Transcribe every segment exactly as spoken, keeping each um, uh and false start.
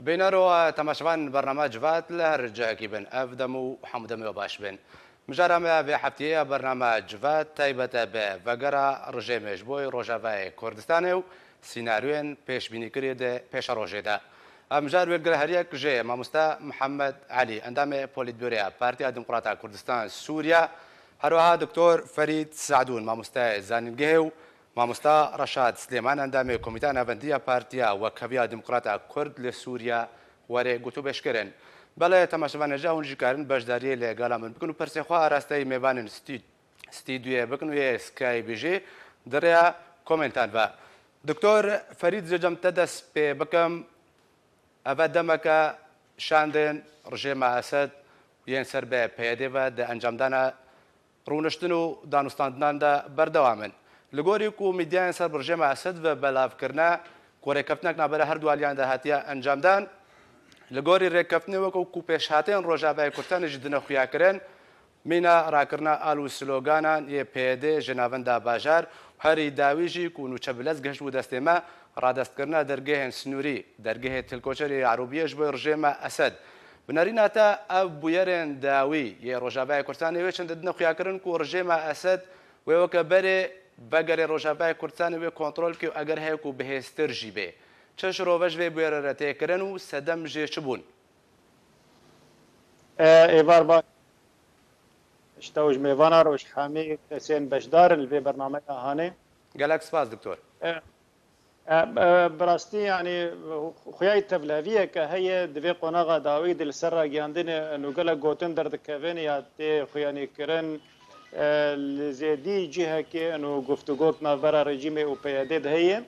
Bîner û temaşevan bernama Civat li her cihekî bin. Ev dem û hemû demê we baş bin. Mijara me vê heftiyê ya bernama Civat taybet e bi vegera rejêmê ji bo Rojavayê Kurdistanê û sînaryoyên pêşbînîkirî di pêşerojê de. Ev mijar wê gireheriye ji mamoste Mihemed Elî, endamê Polîtbûroya Partiya Demokrata Kurdistan Sûriye, herwiha Doktor Ferîd Se'dûn, mamosteyê zanîngehê û Mamosta Reşad Silêman, endamê Komîteya Navendî ya Partiya Wekheviya Demokrata Kurd li Sûriye, were gotûbêjkirin. Belê temaşevanê ji hûn jî karin beşdariyê li gala min bikin û pirsê xwe arasteyî mêvanên stû-, stûdyoyê bikin û yê Skype jî di rêya komentan ve. Doktor Ferîd, ji cem te dest pê bikim. Ev e demeke şandên rejêma Esed yên ser bi P Y D ve di encamdana rûniştin û danûstandinan de berdewam in. Li gorî ku medyayên ser bi rejêma Esed ve belav kirine ku rêkeftinek navbera her du aliyan de hatiye encamdan, li gorî rêkeftinê weke ku pêşhateyên Rojavayê Kurdistanê jî dine xuyakirin, mîna rakirina al û sloganan yê P Y D ji navenda bajar û herî dawî jî ku nûçe bi lez gihişt bû destê me, radestkirina dergehên sinûrî, dergehê Til Koçerê yê Erûbiyê ji bo rejêma Esed. Bi nerîna te ev bûyerên dawî yê Rojavayê Kurdistanê wê çend didine xuyakirin ku rejêma Esed wê weke berê vegerê Rojavayê Kurdistanê wê kontrol ke û eger heye ku bihêztir jî bê. Çi şirove ji vê bûyerê re tê kirin û sedem jê çi bûn? E, êvar baş. Ji te û ji mêvana re û ji hemî kesên beşdar in li vê bernameya hanê. Gelek spas, doktor. E, e, e, bi rastî, yanî, xuyayî tevliheviyeke heye di vê qonaxa dawî de li ser ragihandinê, û gelek gotin derdikevin ya tê xuyanîkirin, e, li zêdî cihekê û guftûgo di navbera rejîmê û P Y D de heye.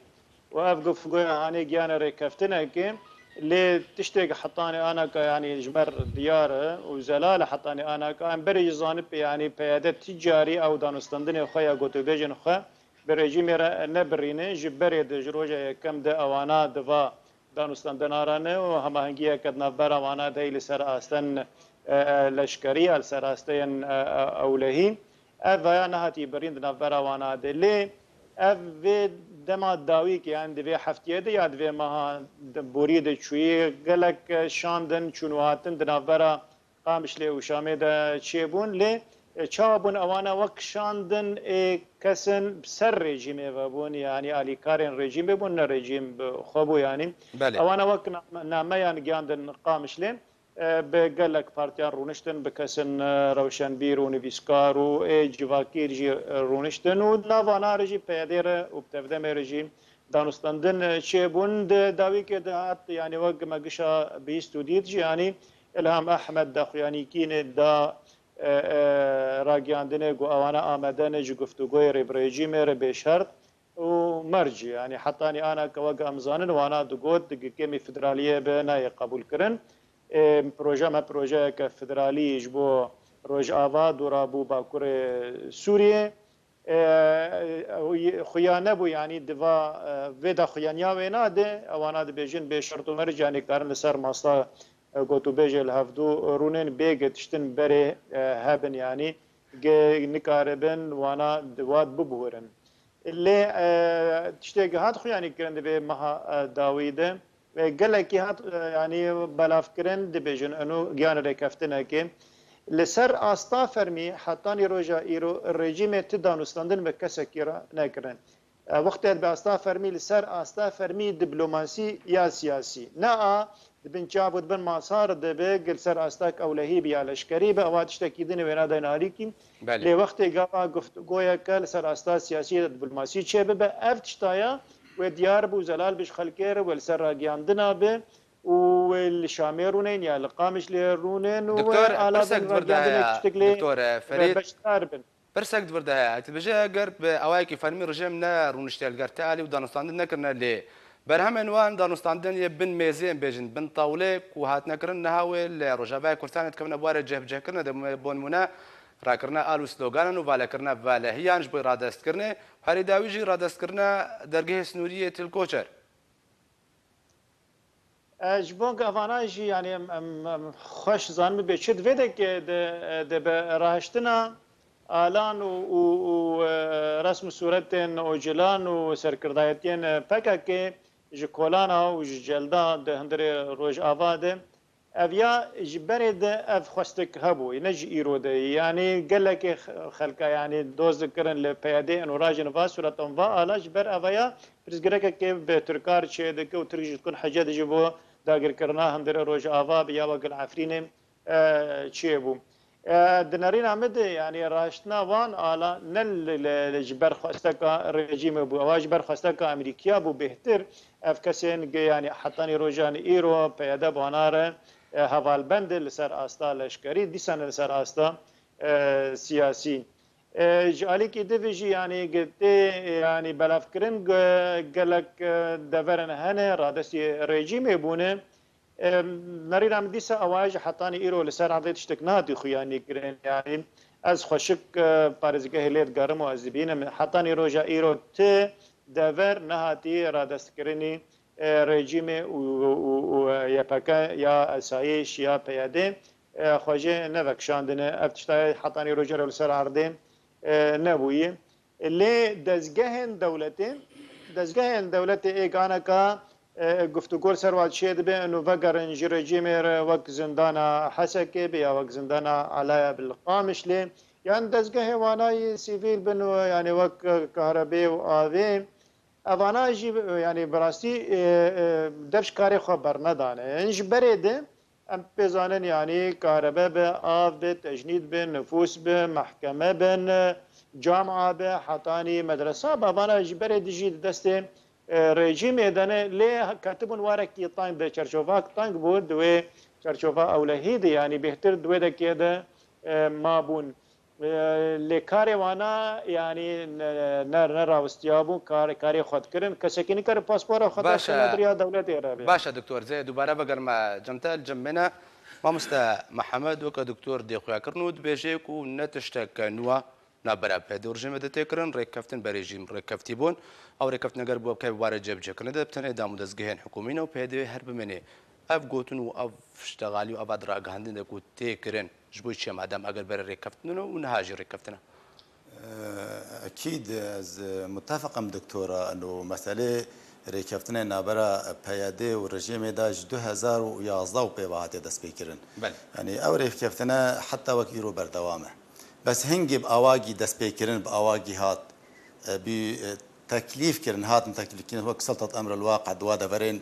Û ev guftûgoya hanê gihane rêkeftinekê, lê tiştê hetanî anaka, yanî ji me re diyar e û zelal e hetanî anaka, em berê jî zanibê, yanî P Y D ti carî ew danûstandinê xwe ya gotûbêjên xwe bi rejîmê re nebirîne, ji berê de, ji roja yekem de ewana di va danûstandina re ne û hemahengiyeke di navbera wana de heye li ser astên, e, e, leşkerî ya, li ser asteyên, e, e, ewlehî. Ev vaya nehatî birîn di navbera wana de. Lê ev vê dema dawî ke, yanî di vê heftiyê de ya di vê meha de borî de çûyî, gelek şandin, çûn û hatin di navbera Qamişlê û Şamê de çêbûn. Lê, e, çawa bûn? Ewana wek şandin ê kesên bi ser rejîmê ve bûn, yanî alîkarên rejîmê bûn, ne rejîm bi xwe bû yanî. Belê. Ewana wek name-, nameyan giyandin Qamişlê. E, bi gelek partiyan rûniştin, bi kesên, e, rewşenbîr û nivîskar û ê civakî jî, e, rûniştin û di nav wana re jî P Y D re û bi tevdemê re jî danûstandin, e, çêbûn. Di dawîkê de hat, yanî wek me gişa bihîst û dît jî, yanî Îlham Ehmed daxuyanîkî ne da, e, e, ragihandinê ku ewana amade ne ji guftûgoyê rê bi rejîmê re bê şert û merc, yanî hetanî ana ke weke em zanin, wana digot, di gikê mî federaliyê be nayê qebûlkirin. Ê, proje me projeyeke federalî ji bo Rojava, Dorabû, Bakurê Sûriyê. Ê, xuya nebû, yanî di va, e, vê de xuyaniya wêna de, ewana dibêjin bê şert û merc, yanî karin li ser masa, e, gotûbêjê li hevdû rûnên bê ge tiştin berê, e, hebin, yanî ge nikaribin wana di wat biburin. Lê, e, tiştê gihat xuyanî kirin di vê meha, e, dawî de. E, gelekî hat, e, yanî belavkirin, dibêjin eno giyan rêkeftinekê. Li ser asta fermî hetanî roja îro rejîmê ti danûstandin bi kesekî re nekirin. E, wextê bi asta fermî li ser asta fermî diplomasî ya siyasî. Ne a Di bin çav û di bin masa re dibe, gel ser asta ewlehî be ya leşkerî be, ewa tiştekî din e, wêna dayne alîkî. Belê. Lê wextê gava guftûgoyeke li ser asta siyasî ya diplomasî çêbibe, ev tişta ya wê diyar be û zelal be ji xelkê re, wê li ser ragiyandina be û wê li Şamê rûnên ya li Qamişlê rûnên û wê Doktor, ala pirsek bin di vir de ragiyandinê heye, tiştek lê, Doktor, e, wê Ferîd. Beşdar bin. Pirsek di vir de heye. Dibêje, eger bi awayekî fermî rejîm ne rûniştiye li ger te alî û danûstandin nekirine lê berhemên wan danûstandin yê bin mêzê, em bêjin bin tawlê ku hatine kirin, niha wê li Rojavayê Kurdistanê dikevine warê cihbicihkirinê de, bo nimûne rakirina al û sloganan û valekirina valehiyan ji bo radestkirinê û herî dawî jî radestkirina dergehê sinûrî yê Til Koçer. E, ji bo gavana jî, yanî em, em, em xweş zanibê çi di vê de ke de, de bi rahiştina alan û, û, û, e, resm û sûretên Ocalan û serkirdayetiyên P K K, ji kolana û ji celda di hundirê Rojava de, ev ya ji berê de ev xwestek hebû, ne ji îro de. Yanî gelekê xelka, yanî doz dikirin li P Y D'ê û rajin va sûretan va ala, ji ber eva ya pirsgirêkekê bi Tirkar çêdike û Tirk jî dikin hece de ji bo dagirkirina hundirê Rojava bi ya wek li Efrînê e, çêbû. E, di nerîna min de, yanî raştina wan ala ne li, li, li ji ber xwesteka rejîmê bû, ewa ji ber xwesteka Amerîkiya bû bêhtir. Ev kesên ge, yanî hetanî rojan îro P Y D bi wana re, e, hevalbend e li ser asta leşkerî, dîsan li ser asta, e, siyasî. E, ji alîkî di ve jî, yanî, gi-, tê, yanî, belavkirin, ge-, gelek, e, deverin hene, radestî rejîmê bûne. E, nerîna min dîsa ewa ji hetanî îro li ser erdê tiştek nehatî xuyanî kirin. Yanî, ez xweşik, e, parêzgehê lê digerim û ez dibînim. Hetanî roja îro ti dever nehatî radestkirinî, e, rejîmê û, û, û, e, Y P G ya esayîş ya P Y D, e, xwe jê nevekişandine. Ev tiştayê hetanî roja îro li ser erdê, e, nebûyî. Lê dezgehên dewletê, dezgehên dewletê ê ganeka, e, guftûgo li ser wan çêdibe, û vegerin ji rejîmê re wek zindana Hesekê be ya wek zindana Elaya Bilqamişlê, yan dezgehê wana yê sivîl bin û, yanî, wek, e, karebê û avê, evana jî, e, yanî, bi rastî, e, e, dev ji karê xwe bernedane. Hin ji berê de, em pê zanin, yanî, karebe be, av be, tecnîd be, nifûs be, mehkeme bin, camia be, hetanî medresa be, vana ji berê dijî di destê, e, rejîmê de ne, lê ketibûn warekî teng de, çerçovak teng bû, di wê çerçova ewlehî de, yanî, bêhtir di wê dekê de, e, mabûn. E, lê karê wana, yanî, ne, ne, nerawistiyabû, kar-, karê xwe dikirin. Kesekî nikare paspora xwe Baş e. Destê nediriya dewletê re be. Baş e, doktor. Zê dubare vegerime cem te, cem min e. Mamoste Mihemed weke doktor dê xuya kirin û dibêje ku ne tiştek nû e navbera P Y D û rejîmê de tê kirin, rêkeftin bi rejîm rêkeftin bûn. Ew rêkeftin eger bi wekevê ware cebicêkirinê de, bi tenê dam û dezgehên hikûmî ne û P Y D her bimêne. Ev gotin û ev ştegalî û ev ragihandin de ku tê kirin, ji bo çi ye madem eger bere rêkeftin û niha jî rêkeftin e? Eee, ekîd ez, e, mutefiq im doktora, eno meselê rêkeftinê navbera P Y D û rejîmê de ji du hezar û yazdeh û pê ve hatiye destpêkirin. Belê. Yanî ew rêkeftine heta wek îro berdewam e. Bes hingê bi awagî destpêkirin, bi awagî hat, e, bî, e, teklîf kirin, hatin teklîfkirin wek Sultat Emr el Waqi di wa deverên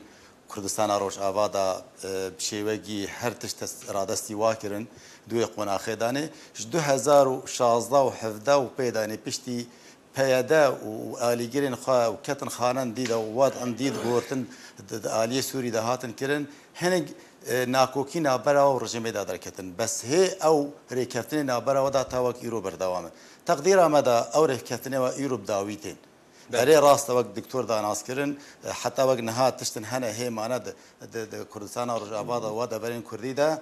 Kurdistana Rojava de, e, bi şêwegî her tişt dest, radestî wa kirin, di wê qonaxê danê. Ji du hezar û şazdeh û hevdeh û pê danê piştî P Y D û, û alîgirên xwe û ketin xanen dî de û wad'in dî digotin di, di aliyê Sûrî de hatin kirin. Hinek, e, nakokî navbera we û rejîmê de derketin. Bes hê ew rêkeftinê navbera we de ta wek îro berdewam e. Teqdîra me de ew rêkeftinê we îro bi dawî tên. Belê. Erê rast e, wek doktor da nas kirin, e, heta wek niha tiştin hene hê mane di, di, di Kurdistana Rojava de, wa deverên Kurdî de.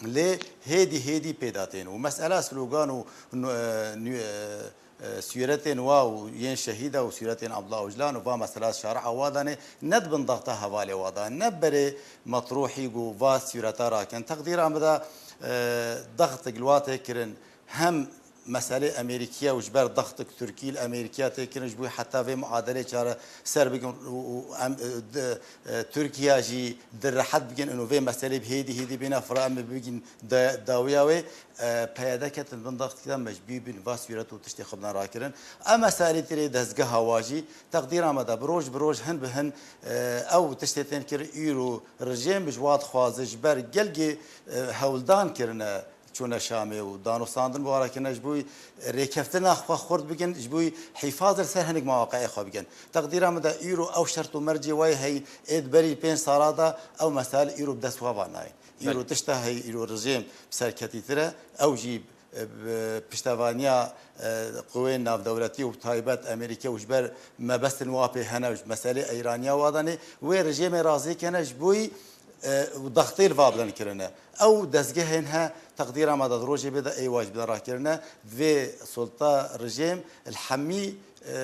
Lê hêdî hêdî pêda tên. Û mesela slogan û nu-, e, nu-, e, e, sûretên wa û yên şehîda û sûretên Abdullah Ocalan û va mesela şari'a wa danê ne di bin daxta hevalê wa da, ne berê Metruhî ku va sûreta rakin. Teqdîra min de, e, daxtik li wa tê kirin, hem meselê Amerîkiye û ji ber daxtik Tirkî li Amerîkiye tê kirin, ji bo heta vê muadelê çareser bikin û, û em, e, di, e, Tirkiye jî di rehet bikin û vê meselê bi hêdî hêdî bêne fira em ê bigin da-, dawiya wê, e, P Y D ketin bin daxtik de mecbûr bin va sûret û tiştê xwe bidin rakirin. Em meselê tirê dezgeha wa jî teqdîra me de bi roj bi roj hin bi hin, e, ew tiştê tên kirin îro rejîm ji wa dixwaze ji ber gelgê, e, hewldan kirine. Çûne Şamê û danûstandin bi wan re kirine ji bo rêkeftina xwe xurt bikin, ji bo hîfaz li ser hinek mewaqeyê xwe bikin. Teqdîra min de îro ew şert û mercê wayê heyî ê di berî pênc sala de ew mesele îro bi dest wa va nayê. Îro Belê. Tişta heyî, îro rejîm bi serketîtir e. Ew jî, e, bi piştevaniya, e, qûwên navdewletî û taybet Amerîke û ji ber mebestin wa pê hene û ji meselê Eyraniya wa danê, wê rejîmê razî kene ji bo e, û daxtê li va bilind kirine. Ew dezgehên he teqdîra me de di rojê bê de ê waj bide rakirine. Divê sulta rejîm li hemî, e,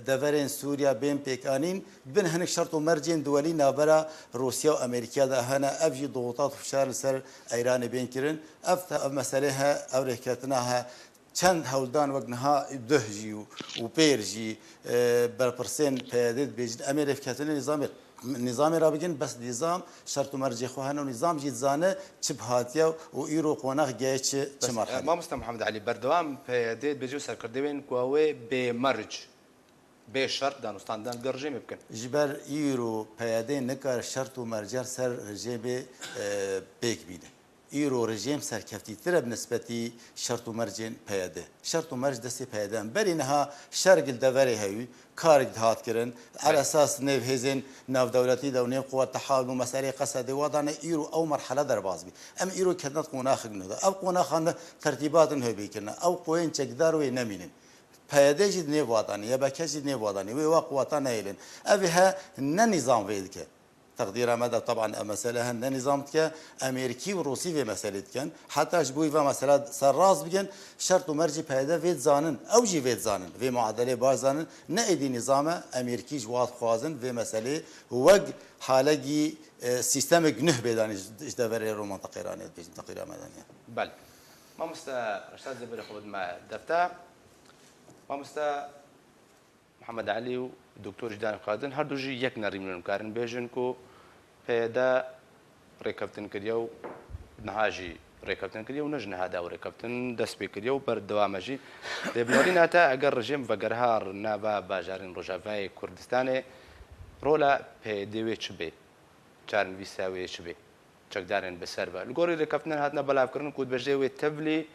deverên Sûriya bên pêkanîn, bin hinek şert û mercên duwelî navbera Rûsya û Amerîkiya de hene. Ev jî doxutat û fişar li ser Eyranê bên kirin. Ev te-, ev meselê he, ev rêkeftina he, Çend hewldan wek niha duh jî û, û pêr jî, e, berpirsên P Y D'ê dibêjin, em ê rêvketinê nîzamê, nîzamê re bigin, bes nîzam şert û mercê xwe hene û nîzam jî dizane çi bi hatiye û îro qonax geye çi, çi Bes, e, merhelê. Mamoste Muhammed Elî, berdewam P Y D'ê dibêje û serkirdê wên ku ew ê bêmerc, bê şert danûstandina digel rejêmê bikin. Ji ber îro P Y D nikare şert û mercer ser rejêmê, e, pêk bîne. Îro rejêm serkeftîtir e bi nisbetî şert û mercên P Y D. Şert û merc destê P Y D in. Berî niha şerg li deverê hewî, karek dihat kirin. Belê. Elesas nêv hêzên navdewletî de û nêv quwet de hal bû, meseleyê Qesedê wa dane, îro ew merhele derbas bî. Em îro ketine qonaxek nû de. Ev qonaxa nû tertîbatên hewbî kirine. Ew qoyên çekdar wê nemînin. P Y D jî di nêv wa danî, Y B K jî di nêv wa danî. Wê wa quweta nehêlin. Ev he ne nîzam vê dike. Teqdîra me de teban ev mesele he ne nîzam dike. Amerîkî û Rûsî vê meselê dikin. Heta ji bo wî ve mesela serrast bikin, şert û mercî P Y D vê dizanin. Ew jî vê dizanin. Vê muadelê baş zanin. Ne êdî nîzam e, Amerîkî ji wa dixwazin vê meselê wek halekî, e, sîstemek nuh bê danî ji, ji deverê ro mintaqê re anê dibêjin teqdîra me de niye. Belê. Mamoste Reşad, zêberê xwe bidime defta. Mamoste Muhammed Elî û Doktor Cîdan Kadin her du jî yek nerîn in, karin bêjin ku P Y D rêkeftin kiriye û niha jî rêkeftin kiriye û ne ji niha de ew rêkeftin dest pê kiriye û berdewam e jî. Lê bi nerîna te eger rejîm vegeriha nava bajarên Rojavayê Kurdistanê, rola P Y D wê çi bê? Çarenivîsa wê çi bê? Çekdarên bi ser ve. Li gorî rêkeftinên hatine belavkirin ku dibêje wê tevlî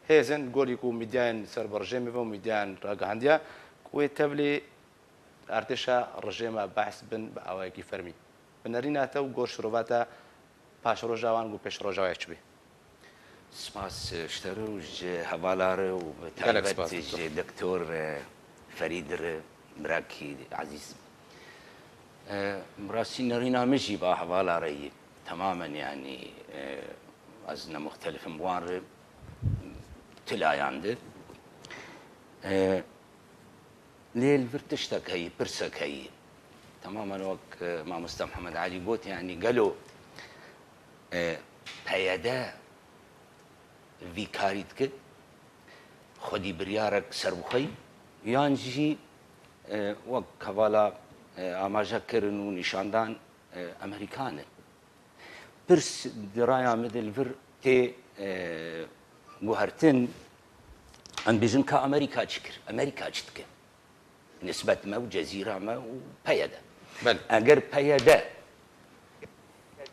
hêzên, li gorî ku mîdyayên ser bi rejêmê ve û mîdyayên ragihandiye, ku wê tevlî artêşa rejêma behs bin bi awayekî fermî. Bi nerîna te û gor şirova te paşeroja wan ku pêşeroja wê çi bê? Spas, e, ji te re û ji hevala re û bi Gelek taybet spas, doktor. Ji doktor, e, Ferîd re, birakî ezîz. E, bi rastî nerîna min jî va hevala re yî. Temamen yanî, e, ez ne muxtelif im wan re tu layan de. E, lê li vir tiştek heyî, pirsek heyî. Temamen wek, e, Mamoste Mihemed Elî got, yanî gelo, e, P Y D vî karî dike, xwedî biryarek serbixwe ye, yan jî, e, wek hevala, e, amaje kirin û nîşandan, e, Amerîkan e. Pirs di raya min de li vir tê, e, guhertin, em bêjin ka Amerîka çi kir, Amerîka çi dike? Nisbet me û cezîra me û P Y D. Belê. Eger P Y D,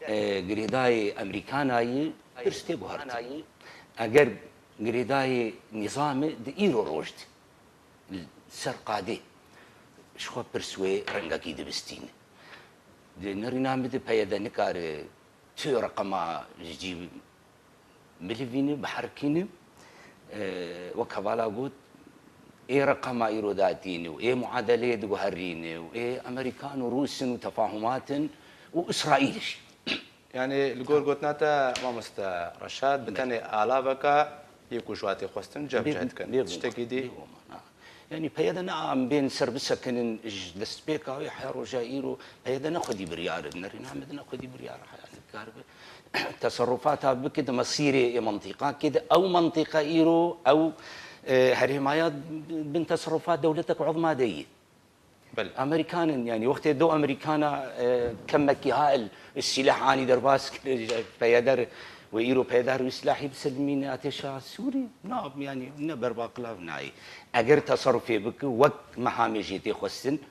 e, girêdayê Amerîkana ye, pirs tê guhertin. Eger girêdayê nîzam e, di îro roj de li ser qadê ji xwe pirs wê rengekî dibistîne. Di nerîna min de P Y D nikare tu reqema ji cî bilivîne, biherikîne. E, wek hevala got, ê reqema îro datîne û ê muadeleyê diguherîne û ê Amerîkan û Rûs in û tefahumat in û Îsraîl jî. Yanî li gor gotina te, mamoste Reşad, bi Belê. Tenê alaveka yê ku ji wa tê xwestin ceh bi ceh dikin. Bêguman, bêguman, Tiştekî dî? Bêguman, ha. Yanî P Y D ne em bên ser bisekinin ji destpêka wê heya roja îro, P Y D ne xwedî biryar e, nerîna me de ne xwedî biryar e, heya dikaribe teserrufata bike di mesîrê ê mintîqakê de, ew mintîqa îro, ew, e, herêmaya bin teserrufa dewletek uzma de ye. Belê. Amerîkan in, yanî wextê do Amerîkana, e, kemekî ha el sîleh anî derbas kir, P Y D re, wê îro P Y D re wî sîlehî biselimîne artêşa Sûrî? Na, yanî ne berbaqlav nayê. Eger teserrufê bike, wek mehamê jê tê xwestin,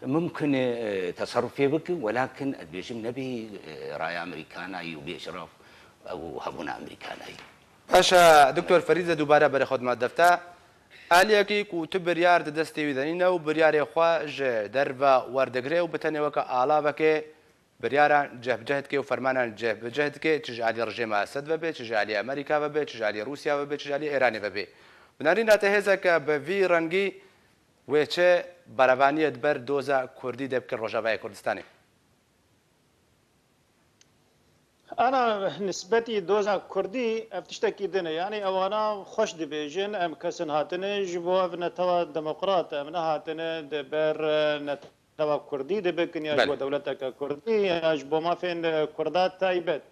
mimkun e, e, teserrufê bike, welakin ez dibêjim nebê, e, raya Amerîkana yî û bê şeref ew hebûna Amerîkana yî. Baş e, Doktor Ferîd, ze dubare berê xwe dima defta. Aliyekî ku tu biryar di destê wî de nîne û biryarê xwe ji derve werdigire û bi tenê weke alavekê biryaran ceh bi ceh dike û fermanan ceh bi ceh dike, çi ji alî rejêma Esed ve bê, çi ji alî Amerîka ve bê, çi ji alî Rûsya ve bê, çi ji alî Îranê ve bê. Bi nerîna te hêzeke bi vî rengî wê çi berevaniyê di ber doza Kurdî de bike Rojavayê Kurdistanê? Ana nisbetî doza Kurdî ev tiştekî din e. Yanî ewana xweş dibêjin, em kesin hatine ji bo ev netewa demokrat, em nehatine di ber, e, netewa Kurdî de bikin ya ji bo Belê. Dewleteke Kurdî ya ji bo mafên, e, Kurda taybet.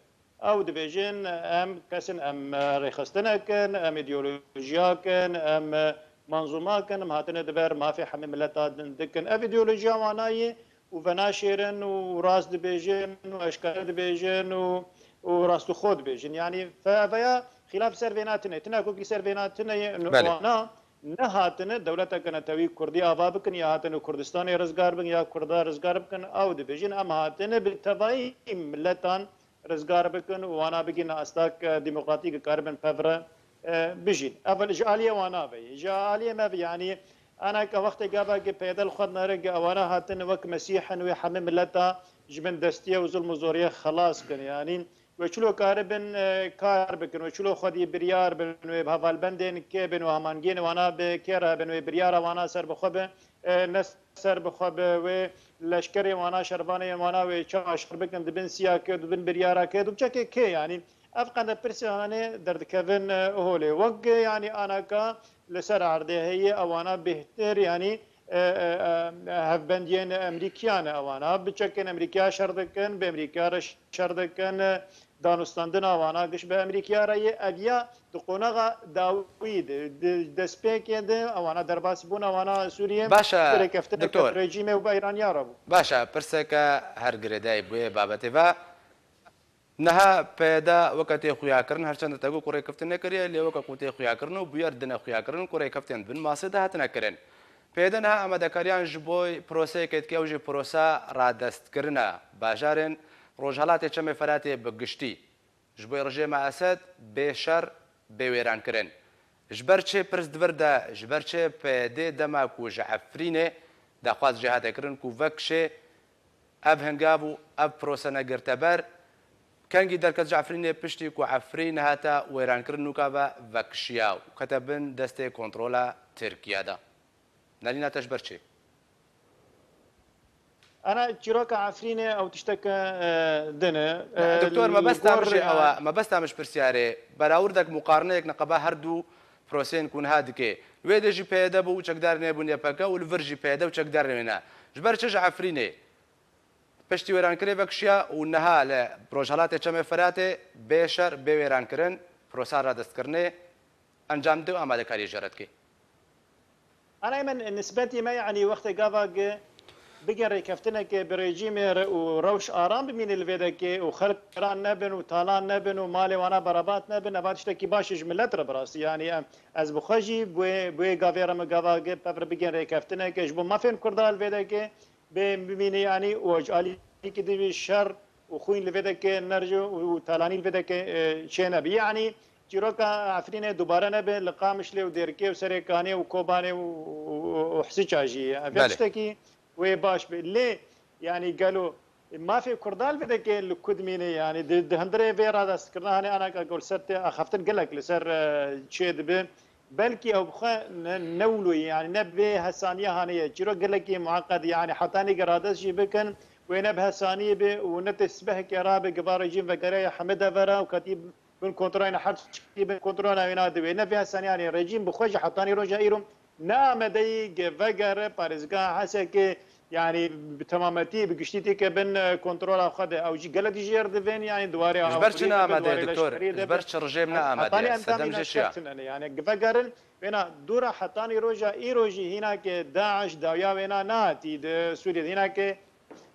Ew dibêjin, em kesin, em rêxistinek in, em îdeolojiyak in, em manzûmak in, em hatine di ber mafê hemî mileta din dikin. Ev îdeolojiya wana ye û venaşêrin û rast dibêjin û eşkere dibêjin û, û rastixwe dibêjin. Yanî fe-, veya xîlaf ser vêna tune, tune ku ser vêna tune ye, Belê. Wana nehatine dewleteke netewî Kurdî ava bikin, ya hatine Kurdistanê rizgar bikin, ya Kurda rizgar bikin, ew dibêjin, em hatine bi tevayî miletan rizgar bikin û wana bigihîne asta ke demokratîk karibin pevre, e, bijîn. Ev ji aliyê wana ve ye. Ji aliyê me ve, yanî, anaka wextê gava ke P Y D li xwe dinere ke ewana hatin wek Mesîh in wê hemî mileta ji bin destiye û zulm û zoriyê xelas kin. Yanî, wê çilo karibin, e, kar bikin, wê çilo xwedî biryar bin, wê hevalbendên kê bin, wê hemangiyên wana bi kê re bin, wê biryara wana ser bi xwe bi, e, ne ser bi xwe bi, wê leşkerê wana, şervanê wana wê çawa şer bikin, di bin siya kê, di bin biryara kê, di çekê kê, yanî ev qende pirsê hanê derdikevin, e, holê. Wek, e, yanî anaka li ser erdê heye, ewana bêhtir, yanî, e, e, e, hevbendiyên Emerîkiyan e ewana. Bi çekên Emerîkiya şer dikin, bi Emerîkiya re şer dikin, e, danûstandina wana giş bi Emerîkiya re ye. Ev ya di qonaxa dawî de, di destpêkê de ewana derbasbûna wana Sûriyê Baş e, bi rêkeftineke doktor. Rejîmê û bi Îraniya re bû. Baş e, pirseke her girêdayî bûye babetê ve. Niha P Y D weke tê xuyakirin, her çend te got ku rêkeftin nekiriye, lê weke ku tê xuyakirin û bûyer dine xuyakirin ku rêkeftên bin masê de hatine kirin. P Y D niha amadekariyan ji bo proseyekê dike, ew jî prosa radestkirina bajarên Rojhelatê Çemê Feratê bi giştî. Ji bo rejêma Esed bê şer, bê wêrankirin. Ji ber çi pirs di vir de, ji ber çi P Y D dema ku ji Efrînê daxwaz jê hate kirin ku vekişê, ev hingav û ev prose negirte ber? Kengî derket ji Efrînê piştî ku Efrîn hate wêrankirin nûka ve vekişiya û kete bin destê kontrola Tirkiye de? Nerîna te ji ber çi? Ana çîroka Efrînê ew tişteke, e, din e. Ne, E, doktor, li mebesta gor min jî yani ew e, mebesta min ji pirsyarê, berawirdek, muqarineyek neqeba her du proseyên ku niha dike. Wê de jî P Y D bû û çekdar nebûn Y P G û li vir jî P Y D û çekdar nebûne. Ji ber çi ji Efrînê piştî wêrankirê vekişiya û niha li Rojhelatê Çemê Feratê bê şer, bê wêrankirin, prosa radestkirinê encam de û amadekariyê jê re dike? Ana me nisbetî me, yanî wextê gava ge bigin rêkeftineke bi rejîmê re û rewş aram bimîne li vê dekê û xelk giran nebin û talan nebin û malê wana berabat nebin, eva tiştekî baş e ji milet re bi rastî. Yanî em, ez bi xwe jî bi wê, bi wê gavê re min gava ge pev re bigin rêkeftineke ji bo mafên Kurda li vê dekê bê bimîne, yanî û ji alîkî divî şer û xwîn li vê dekê nerjo û talanî li vê dekê, e, çê nebi. Yanî çîroka Efrînê dubare nebe, li Qamişlê û Dêrikê û Serêkanê û Kobanê û, û, û, û Hisiça jî. Ev Belê. Tiştekî wê baş be. Lê, yanî gelo mafê Kurda li vê dekê li ku dimîne? Yanî di, di hundirê vê radestkirina hanê anaka ku li ser tê axaftin gelek li ser, e, çê dibe. Belkî ew bi xwe ne, ne wilo ye, yanî ne bi vê hesaniya hanê ye. Çîrok gelekî mueqed e, yanî hetanî ge radest jî bikin, wê ne bi hesaniyê be û ne tê sibehekê rabe ge va rejîm vegeraya heme devera û ketî bin kontrola wîna, her tiştî bin kontrola wîna dibe. Ne vê hesaniya, yanî rejîm bi xwe jî hetanî roja îro ne amade ye ge vegere parêzgeha Hesekê, yanî bi temametî, bi giştî têke bin, e, kontrola xwe de. Ew jî gelek jêr divên, yanî di warê Ji ber çi ne amade ye, doktor? Ji ber çi rejîm ne amade ye? Sedem jê çi ya? Yanî vegerin, wêna dûra hetanî roja îro jî hînake DAIŞ dawiya wêna nehatî di Sûriyê de. Hînake,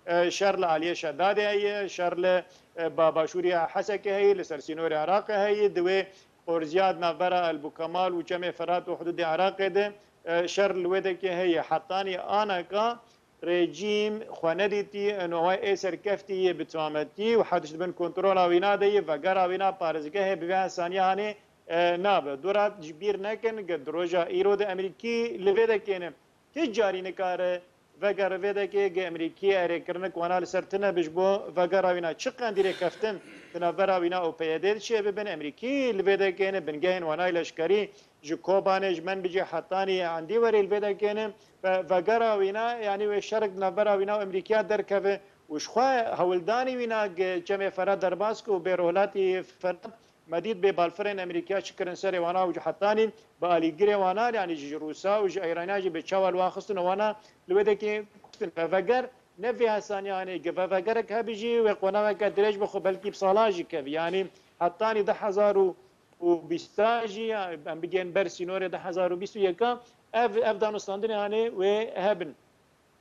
e, şer li aliyê Şedadê heye, şer li, e, ba-, başûrî Hesekê heye, li ser sînorê Iraqê heye, di wê qorziya di navbera El Bukemal û Çemê Ferat û hudûdê Iraqê de, e, şer li wê dekê heye. Hetanî aneka rejîm xwe nedîtî, nova ê serkeftî yê bi tametî û her tişt bin kontrola wîna de yê, vegera wîna parêzgehê bi vê hesaniya hanê, e, nabe. Dûra ji bîr nekin, ge di roja îro de Emerîkî li vê dekê ne. Ti carî nikare vegere vê dekê, ge Emerîkî erêkirinek wana li ser tine bi ji bo vegera wîna. Çi qendî rêkeftin di navbera wîna û P Y D çê bibin, Emerîkî li vê dekê ne, bingehên wanayê leşkerî ji Kobanê, ji Menbicê hetanî Endîwerê li vê dekê ne. Ve-, vegera wîna, yanî wê şerek di navbera wîna û Emerîkiya derkeve û ji xwe hewldanî wîna ge Çemê Ferat derbas ku bê rohlatî Ferat, me dît bê balfirên Emerîkiya çi kirin serê wana û hetanî bi alîgirê wana, yanî ji Rûsa û ji Îraniya jî bê çawa li wan xistin û wana li wê dekê kuştin. Ve veger ne vê hesanî hanê, geve vegerek hebî jî wê qonaweke dirêj bixwe, belkî bi salan jî kevî. Yanî hetanî du hezar û bîst jî, ya, em bigên ber sînorê du hezar û bîst û yek, ev, ev danûstandinê hanê wê hebin.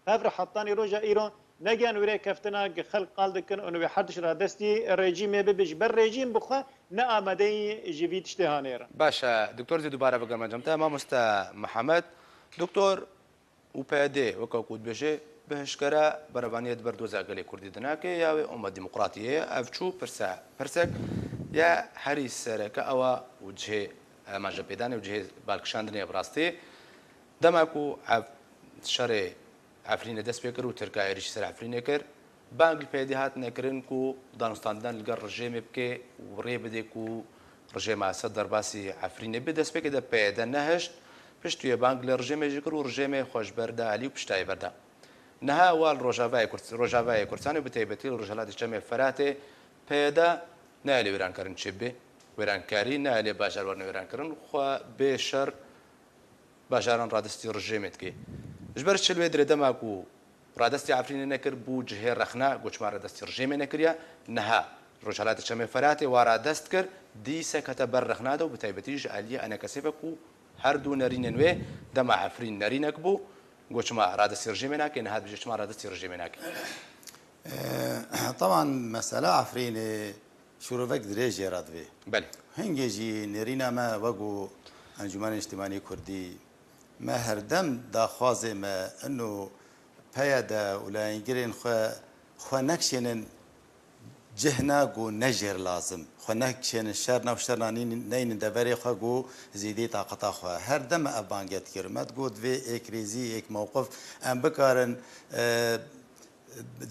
Hev re hetanî roja îro negihan wê rêkeftina, xelk qal dikin û wê her tişt radestî rejîmê bibe. Ji ber rejîm bixwe ne amadeyî ji vî tiştê hanê re. Baş e, Doktor, zê dubare bigerme cem te. Mamoste Mihemed, Doktor, û P Y D, weke ku dibêje, bi hişkere berevaniyê di ber doza gelê Kurdî de nake, ya wê ûma demokratiyê ye. Ev çû pirse, pirsek ya herî sereke ew e û cihê, e, maje pêdanê û cihê balkişandinê ye bi rastî. Dema ku ev şerê Efrînê dest pê kir û Tirka êrîşî ser Efrînê kir, bang li P Y D hatine kirin ku danûstandinan li gel rejêmê bike û rê bide ku rejêma Esed derbasî Efrînê be. Destpêkê de P Y D nehişt, piştî wê bang li rejêmê jî kir û rejêmê xwe ji ber de alî û piştayê berda. Niha wa li Rojavayê Kurd-, Rojavayê Kurdistanê, bi taybetî li Rojhilatê Çemê Feratê, P Y D nayê lê wêrankirin çêbibe, wêrankarî nayê lê bajar werne wêrankirin, xwe bê şer bajaran radestî rejêmê dike. Ji ber çi li wê dirê dema ku radestî Efrînê nekir, bû cihê rexne, goçma radestî rejêmê nekiriye, niha Rojhilatê Çemê Feratê wa radest kir, dîse kete ber rexna de û bi taybetî ji aliyê enekesê ve ku her du nerînên wê dema Efrîn nerînek bû, goçma radestî rejêmê nake, niha dibêje çima radestî rejêmê nake. Eee, teban mesela Efrînê şûrovek dirêj jê re divê. Belê. Hingê jî nêrîna me wek ku Encûmena Niştimanî Kurdî, me herdem daxwazê me ino P Y D û layengirên xwe, xwe nekişênin cihna ku ne jêr lazim. Xwe nekişênin şerna û şerna nîn-, neynin deverê xwe ku zêdî taqeta xwe. Herdem me ev bangê dikir. Me digot vê êkrêzî, êk mewqif em bikarin, e,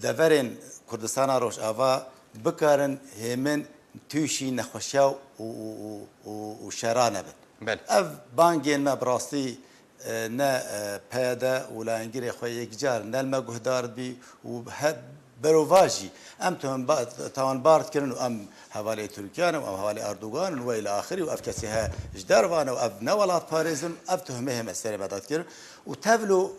deverên Kurdistana Rojava bikarin hêmin tûşî nexweşiya û, û, û, û, û şera nebin. Belê. Ev bangên me bi rastî, e, ne, e, P Y D û layengirê xwe yekcar ne li me guhdar dibî û he-, berovajî em tuhmba-, tawanbar dikirin û em hevalê Tirkiyan in û em hevalê Erdogan in û weyla axirî û ev kesê he ji derva ne û ev ne welatparêz in û ev tuhmê hê me serê me de dikirin û tevlo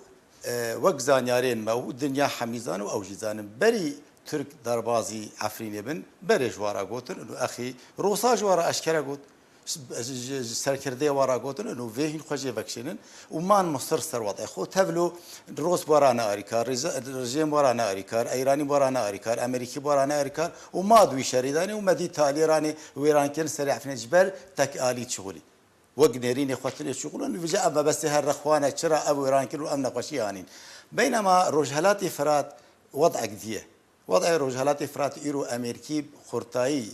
E, wek zanyarên me û dinya hemî zan û ew jî zanin, berî Tirk derbazî Efrînê bin, berê ji wa re gotin û exî Rosa ji wa re eşkere got. Ji, ji, ji serkirdeyê wa re gotin û vê hîn xwe jê vekişînin û man musir ser wedê xwe. Tevlo Ros bi wa re ne arîkar, rêze-, rejêm bi wa re ne arîkar, Eyranî bi wa re ne arîkar, Amerîkî bi wa re ne arîkar û ma di wî şerî danê û me dî talî ranê wêrankirin serê Efrînê ji ber tek alî çixulî. Wek nêrînê xwe tinê şixulin, vêca ev mebestê her rexwane, çira ev wêran kir û ev nexweşî anîn. Beynema Rojhelatê Firat wed'ek dî ye. Wed'ê Rojhelatê Firat îro Amerîkî xurtayî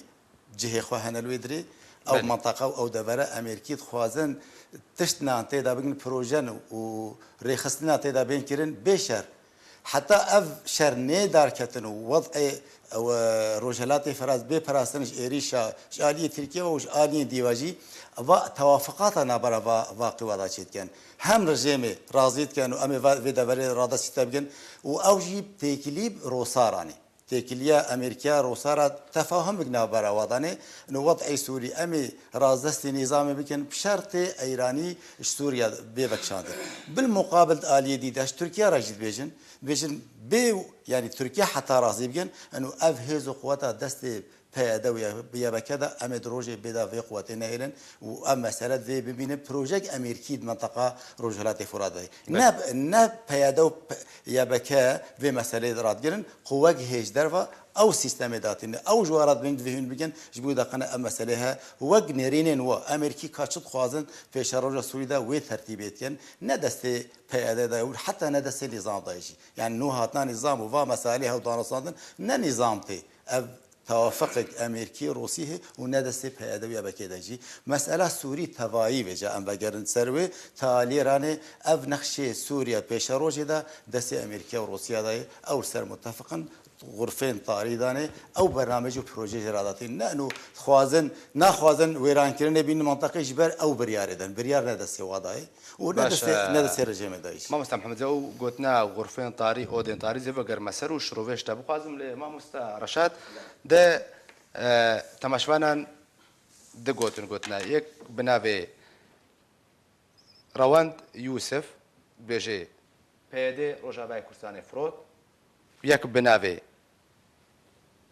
cihê xwe hene li wê dirê. Ew Belê. Menteqa û ew devere Amerîkî dixwazin tişt nan tê de bigin projen û rêxistina tê de bên kirin bê şer. Heta ev şer nê derketin û wed'ê ew, e, Rojhelatê Firat bê parastin ji êrîşa ji aliyê Tirkiye û ji aliyên dî ve jî va tewafiqata navbera va, va qîwada çêdikin. Hem rejêmê razî dikin û em ê va, vê deverê radestî te bikin û ew jî têkilî bi Rosa re anî. Têkiliya Amerîkaya Rosa re tefahum bik navbera wa danê. Ino wed'ê Sûrî em ê razdestî nîzamê bikin, bi şertê Eyranî ji Sûriye bê vekişandin. Bil muqabil di aliyê dî de ji Tirkiye re jî dibêjin, dibêjin bê, yanî Tirkiye heta razî bikin, ino ev hêz û quweta destê P Y D û Y P G de em ê di rojê bê de vê quwetê nehêlin û ev mesele divê bimînin projek Amerîkî di menteqa Rojhilatê Firat de. Belê. Ne, ne P Y D û P-, Y P G vê meseleyê radigirin, ku wek hêj derva ew sîstemê datîne. Ew ji we re dibên divê hûn bikin, ji bo deqene ev meselê he. Wek nêrînên we, Amerîkî ka çi dixwazin, pêşeroja Sûrî de wê tertîbê dikin. Ne destê P Y D de û heta ne destê nîzam de jî. Yani nû hatina nîzam û va meselê hew danûstandin, ne nîzam tê. Ev tewafiqek Amerîkî, Rûsî hê û ne destê P Y D û Y P G de jî. Mesela Sûrî tevayî vêca em vegerin ser wê, ta lêranê ev nexşê Sûriye pêşerojê de destê Amerîkiya û Rûsiya de ye, ew li ser mutefiqin, xurfên tarî danê, ew bernamej û proje jê re datîn. Ne ino dixwazin, naxwazin wêrankirinê bînin menteqê ji ber ew biryarê den. Biryar ne destê wa de ye. û ne Baş, destê, e, ne destê rejêmê de jî. Mamoste Mihemed, ew gotina xurfên tarî, odên tarî zê vegerime ser û şirovê ji te bixwazim lê mamoste Reşad de, e, temaşevanan di gotin gotina. Yek bi navê Rewend Yûsif dibêje, P Y D Rojavayê Kurdistanê firot, Yek bi navê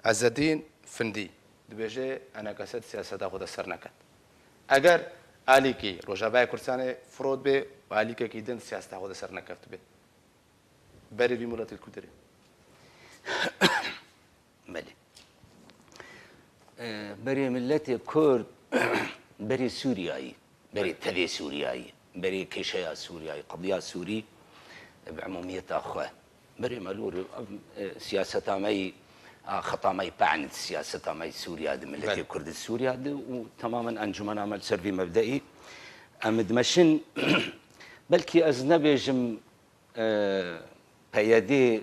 Ezzedîn Findî dibêje, Enekesed siyaseta xwe de ser neket. Eger alîkî Rojavayê Kurdistanê firot bê û alîkekî din siyaseta xwe de ser nekeft bê, berê vî miletê li ku derê? Belê. E, berê miletê Kurd, berê Sûriyayî, berê tevê Sûriyayî, berê kêşeya Sûriyayî, qediya Sûrî, e, bi emûmiyeta xwe. Berê me lûr, ev, e, siyaseta me yî, a, xeta me yî pe'nid siyaseta me yî Sûriya di, miletê Belê. Kurd di Sûriya di û temamen encumena me li ser vî mebdeî em dimeşin. Belkî ez nebêjim, e, P Y D,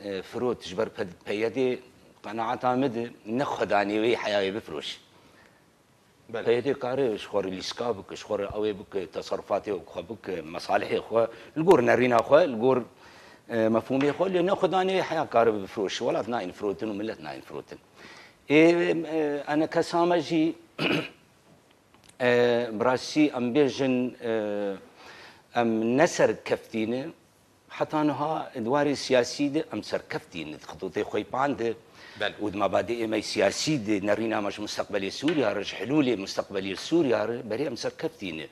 e, firot, ji ber P-, P Y D qenaeta min di ne xwedanê wê heya wê bifiroşî. Belê. P Y D kare ji xwe re lîska bike, ji xwe re ew ê bike, teserrufatê xwe bike, mesalihê xwe, li gor nerîna xwe, li gor, e, mefhûmê xwe, lê ne xwedanê heya kare bifiroşî. Welat nayên firotin û milet nayên firotin. Ê, e, enekesa me jî, e, bi rastî em bêjin, e, em ne serkeftî ne, Heta niha di warê siyasî de em serkeftî ne, di xitûtê xwe yî pan de Belê. Û di mabadê êmey siyasî de nerîna me ji musteqbelê Sûriya re, ji hilûlê musteqbelî Sûriya re berê em serkeftî ne.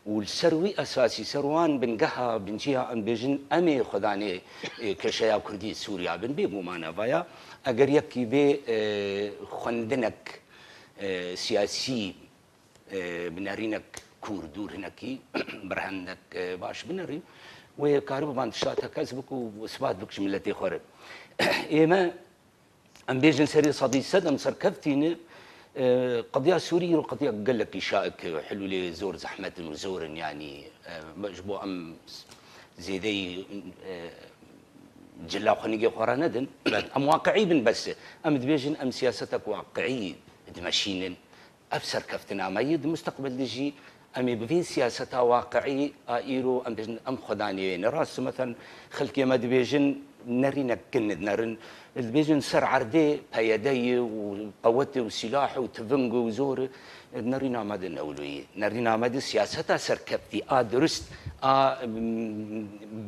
Û li ser wî esasî, ser wan bingeha, bincîya em bêjin, em ê xwedanê, e, kêşeya Kurdî Sûriya bin. Bêguman eva ya, eger yekî bê, e, xwendinek, e, siyasî, e, bi nerînek kûr dûr hinekî, berhendek, e, baş binerî, wê karibe van tişta tekez bik û isbat bik ji miletê xwe re. Ê me, em bêjin serê sedî sed em serkeftî ne, e, qediya Sûrî îro qediya gelekî şaik, e, hilûlê zor zehmet in û zor in, yanî, e, ji bo em zêdeyî, e, cila xwe nigê xwe re nedin. Belê. Em waqi'î bin bes. Em dibêjin em siyasetek waqi'î dimeşînin. Ev serkeftina me ye, di musteqbel de jî em ê bi vê siyaseta waqi'î a îro em bêjin em xwedanê wê ne. Rast e, meselen xelkê me dibêjin nerînek kin dinerin. Dibêjin ser erdê P Y D ye û qewet û sîlah û tiving û zor. Nerîna me de ne wilo ye. Nerîna me de siyaseta serkeftî a durist, a, mm,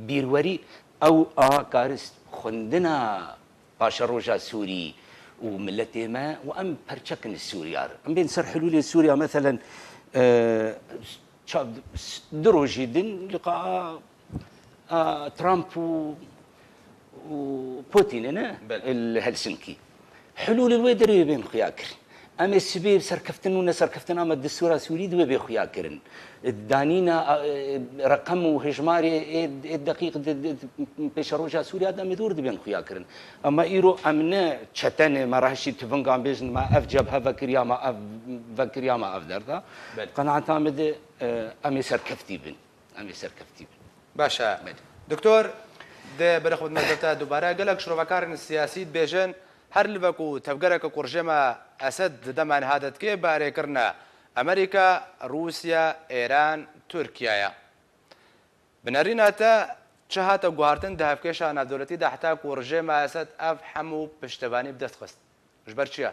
bîrwerî, ew a karist xwendina paşeroja Sûrî û miletê me û em perçekin li Sûriya re. Em bên ser hilûlê Sûriya, meselen, e, ça-, du rojî din liqa a, a Trump û, û Putinê ne Belê. Li Helsinkî. Hilûlê wê derê bên xuya kirin. Em ê sibê serkeftin û neserkeftina me distûra Sûrî di wê bê xuya kirin. Danîna, e, reqem û hejmarê ê, ê deqîq di, di, di pêşeroja Sûriya de em ê dor dibên xuya kirin. Ama îro em ne çete ne, me re hişî tivingan bêjin, me ev cebhe vekiriya, me ev vekiriya, me ev derda. Belê. Qenaeta me de, e, em ê serkeftî bin. Em ê serkeftî bin. Baş e. Belê. Doktor, dê berê xwe bidime ser te dubare. Gelek şirovekarên siyasî dibêjin, her li ve ku tevgereke ku rejêma Esed di dema niha de dike, bi erêkirine Amerîka, Rûsya, Êran, Tirkiye ye. Bi nerîna te çi hate guhartin di hevkêşa navdewletî de heta ku rejêma Esed ev hemû piştevanî bi dest xist? Ji ber çi ye?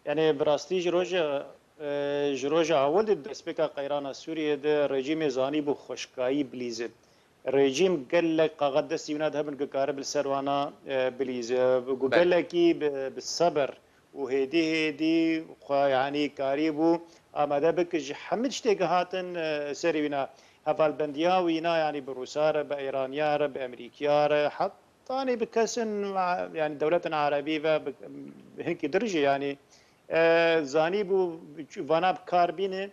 Yanî bi rastî ji roja, e, ji roja ewil de di destpêka qeyrana Sûriyê de rejîmê zanîbû xweşkayî bilîze. Rejîm gelek qaxet destî wina dihebin ku karibe li ser wana, e, bilîze. Ku Belê. Gelekî bi, bi sebir û hêdî hêdî xwe, yanî, karîbû amade bike ji hemî tiştê ku hatin, e, serê wîna. Hevalbendiya wîna, yanî bi Rûsa re, bi Îraniya re, bi Emerîkiya re, heta Tanî bi kesin, yanî dewletên erebî ve bi, hinkî dir jî, yanî, e, zanîbû vana bi kar bîne,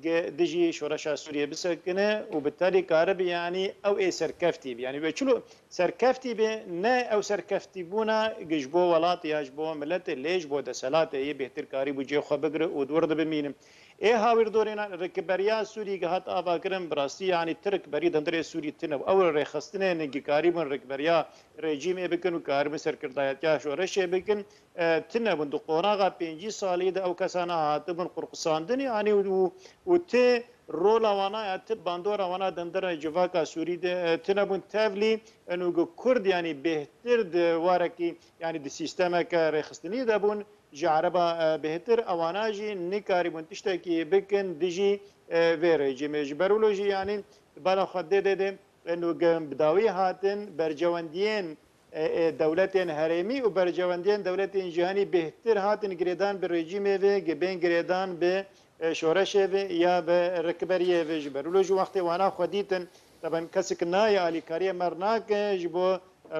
ge-, dijî şoreşa Sûriyê bisekine û bi telî karibe, yanî ew ê serkeftî bî. Yanî wê çilo serkeftî bî, ne ew serkeftîbûna ji bo welatê ya ji bo miletê, lê ji bo deselatê yê bêhtir karîbû cê xwe bigire û di wir de bimîne. Ê hawîrdorên rikberiya Sûrî ke hat avakirin, bi rastî, yanî ti rikberî di hundirê Sûrî tune bû. Ew rêxistinên ke karîbûn rikberiya rejîmê bikin û karibûn serkirdayetiya şoreşê bikin, e, tune bûn. Di qonaxa pêncî salî de ew kesana hatibûn qurqisandin, yanî û, û ti rola wana ya, ti bandora wana di hundirê civaka Sûrî de, e, tune bûn. Tevlî, û ku Kurd, yanî bêhtir di warekî, yanî di sîstemeke rêxistinî de bûn, ji Ereba, e, bêhtir, ewana jî nikarîbûn tiştekî bikin dijî, e, vê rejîmê. Ji ber wilo jî, yanî bala xwe dê dê dê Û bi dawî hatin bercewendiyên, e, e, dewletên herêmî û bercewendiyên dewletên cîhanî bêhtir hatin girêdan bi rejîmê ve, gi bên girêdan bi, e, şoreşê ve ya bi rikberiyê ve. Ji ber wilo jî wextê wana xwe dîtin, teben kesik nayê alîkariyê me nake ji bo, e,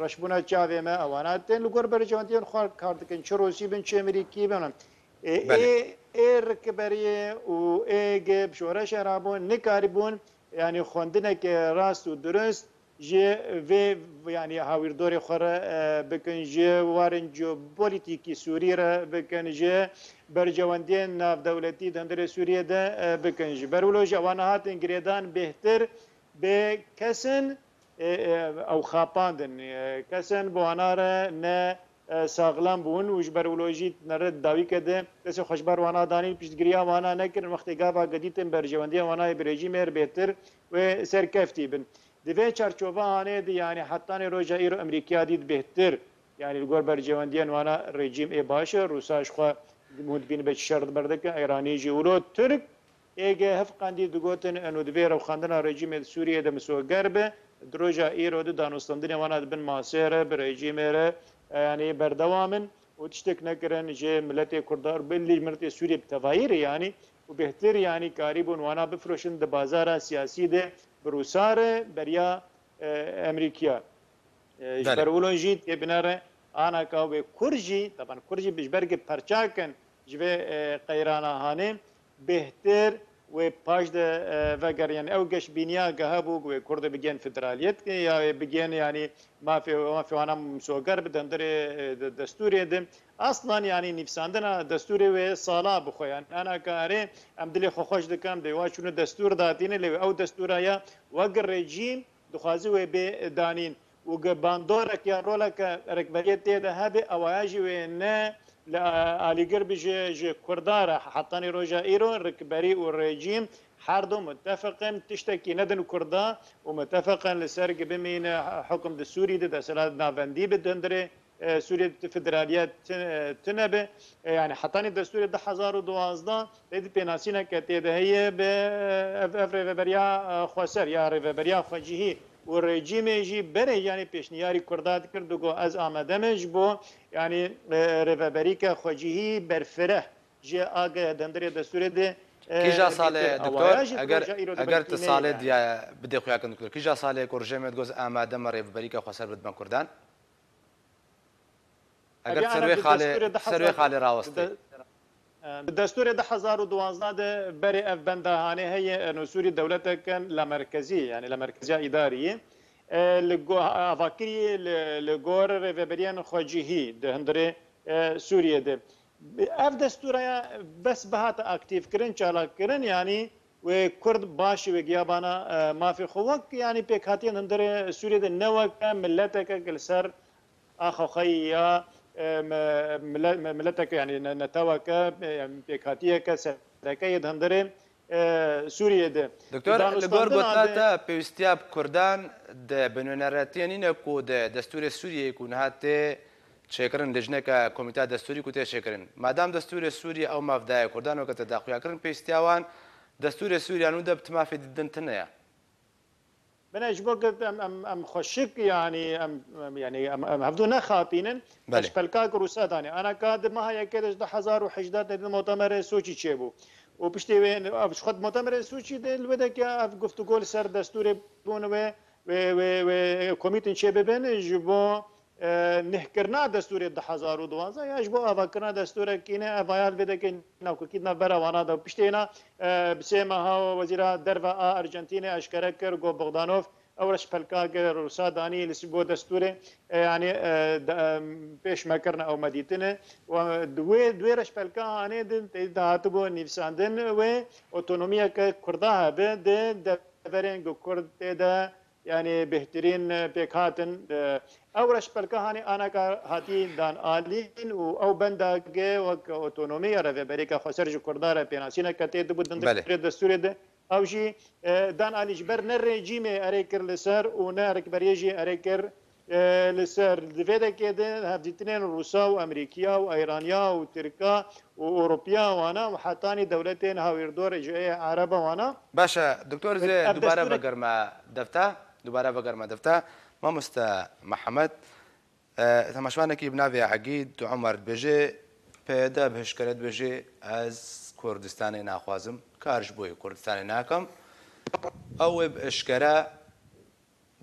reşbûna çavê me, ewana tên li gor bercewendiyên xwe kar dikin, çi Rûsî bin, çi Amerîkî bin. E, Belê. ê, ê rikberiyê û ê ge bi şoreşê rabûn nikaribûn, yanî xwendineke rast û durust ji vê, yanî hawîrdorê xwe re, e, bikin, ji warên jeopolîtîkî Sûrî re bikin, ji bercewendiyên navdewletî di hundirê Sûriyê de, e, bikin. Ji ber wilo jî ewana hatin girêdan bêhtir bi kesin, e, e, ew xapandin, e, kesin bi wana re ne, e, saxlem bûn û ji ber wilo jî nere dawîke de kesê xwe ji ber wana danîn, piştgiriya wana nekirin. Wextê gava ge dîtin berjewendiya wana yê bi rejîmê re bêhtir wê serkeftî bin. Di vê çarçova hanê de, yanî hetanê roja îro Amerîkiya dît bêhtir, yanî li gor bercewendiyên wana rejîm ê baş e, Rûsa ji xwe hûn dibînin be çi şer di ber dikin, Îranî jî wilo Tirk ê ge hevqendî digotin, eno di vê rewxandina rejîmê di Sûriyê de misoger be, di roja îro de danûstandinê wana di bin masê re, bi rejîmê re, e, yanî berdewam in û tiştek nekirin ji miletê Kurda, belê ji miletê Sûriyê bi tevayî re yanî û bêhtir yanî karîbûn wana bifiroşin di bazara siyasî de bi Rûsa re beriya, e, Amerîkiya. E, ji Belê. ber wilo jî tê binere anaka wê Kurd jî, teban Kurd jî ji ber gi perçakin ji vê, e, qeyrana hanê bêhtir wê paş de, e, vegeriyên ew geşbîniya ge hebû ku wê Kurd bigên federaliyet ya wê bigên yanî mafê, mafê wana misoger bi dendirê, e, de, destûrê de. Aslan yanî nivîsandina destûrê wê sala bi xwe yanî anaka erê em dilê xwe xweş dikin, em dê wa çûnû destûr datîne lê ew destûra ya wek rejîm dixwaze wê bê danîn û ge bandorek ya roleke rikberiyê tê de hebe, ewaya jî wê ne li, e, alîgir bi ji, ji Kurda re. Hetanî roja îro rikberî û rejîm her du mutefiq in tiştekî nedin Kurda û mutefiq in li ser gi bimîne hukum di Sûrî de desthilat navendî bi di hundirê, e, Sûriyê di federaliyet ti-, e, tine be. E, yanî hetanî destûrê du hezar û duwazdeh tê di pênasîneke tê de heye bi, e, ev, ev rêveberiya, e, xweser ya rêveberiya xwecihî û rejîmê jî berê yanî pêşniyarî Kurda dikir, digo ez amade me ji bo yanî, e, rêveberîke xwecihî berfireh ji age dendirê destûrê de, e, Kîja salê, bêtir doktor, awaya jî eger, roja îro de eger tu belkî salê neyê. diya bidê xuyakin doktor. Kîja salê ku rejîmê digo ez amade me rêveberîke xweser bidme Kurdan? Eger Ev ser yani wê di xalê, destûrê ser wê xalê rawestê. Di de-, e, di destûrê du hezar û duwazdeh de berê ev benda hanê heye, eno Sûrî dewleteke lamerkezî, yani lamerkeziya îdarî ye. E, li go-, avakirî li, li gor rêveberiyên xwecihî di hundirê, e, Sûriyê de. Ev destûra ya bes bihate aktîfkirin, çalakkirin, yani wê Kurd baş wê giya bana, e, mafê xwe wek, yani pêkhatiyên hundirê Sûriyê de ne weke mileteke li ser axa xwe ya, e, me-, mile-, me-, mileteke, yani ne-, neteweke, e, pêkhatiyeke sereke yê di hundirê, e, Sûriyê de. Doktor, li gor gotina te pêwîstiya bi Kurdan di binûneretiye nîne ku di destûrê Sûriyeyê ku niha tê çêkirin, lijneke komîteya destûrî ku tê çêkirin. Madam destûrê Sûriyê ew maf daye Kurdan weke te daxuya kirin, pêwîstiya wan destûrê Sûriya nû de bi ti mafê dîtin tune ye. Bine ji bo ku em, em, em xweşik, yanî em, em, yanî em, em hevdû nexapînin. Belê. Eşpelka ku Rûsa danê. Anaka di meha yekê de ji du hezar û hejdeh de di Motemerê Soçî çêbû. Û piştî wê, ev ji xwe di Motemerê Soçî de li wê de ke ev guftûgo li ser destûrê bûn wê, wê, wê, wê komîtin çê bibin ji bo, e, nihkirina destûrê du hezar û duwazdeh ya ji bo avakirina destûrekî ne, ev aya li vê de ke navkirkî di navbera wana de. Piştê na, e, bi sê meha wezîra derve a Arjantînê eşkere kir, got Bogdanov, ew reşpelka ge Rûsa danî li bo destûrê, e, yanî, e, de, em, pêş me kirine ew me dîtine. Û di wê, di wê reşpelka hanê de, de, de hatibû nivîsandin wê otonomiyeke Kurda hebe di deverên ku Kurd tê de, yanî bêhtirîn, e, pêk hatin. E, ew reşpelka hanê anaka hatî dan alîn û ew benda ge wek otonomî ya rêveberîka xweser ji Kurda re pênasîneke tê dibû di Belê. hundirê destûrê de. Ew jî, e, dan alî ji ber ne rejîmê erê kir li ser û ne rikberiyê jî erê kir, E, li ser, di vê dekê de hevdîtinên Rûsa û Amerîkiya û Eyraniya û Tirka û Ewropiya wana û hetanî dewletên hawîrdor ji ê Ereba wana. Baş e, Doktor, ez ê dubare vegerme defta, dubare vegerme defta. Mamoste Mihemed, e, temaşevanekî bi navê Egîd Omer dibêje, P Y D bi eşkere dibêje, ez Kurdistanê naxwazim, kar ji bo yê Kurdistanê nakim. Ew ê bi eşkere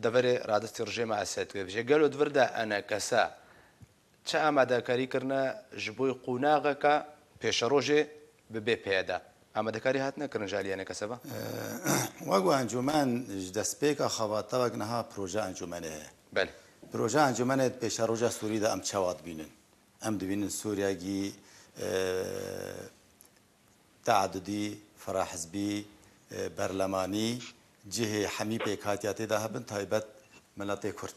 deverê radestî rejîma Esed wê bije. Gelo di vir de enekese çi amadekarî kirine ji bo qonaxeke pêşerojê bi bê P Y D? Amadekarî hatine kirin ji aliyê enekese ve? Wek encûmen ji destpêka xebata wek niha proje encûmenê heye. Belê. Proje encûmenê di pêşeroja Sûrî de em çawa dibînin? Em dibînin Sûriyekî, e, teadudî, firahizbî, e, berlemanî, cihê hemî pêkhatiya tê de hebin, taybet miletê Kurd.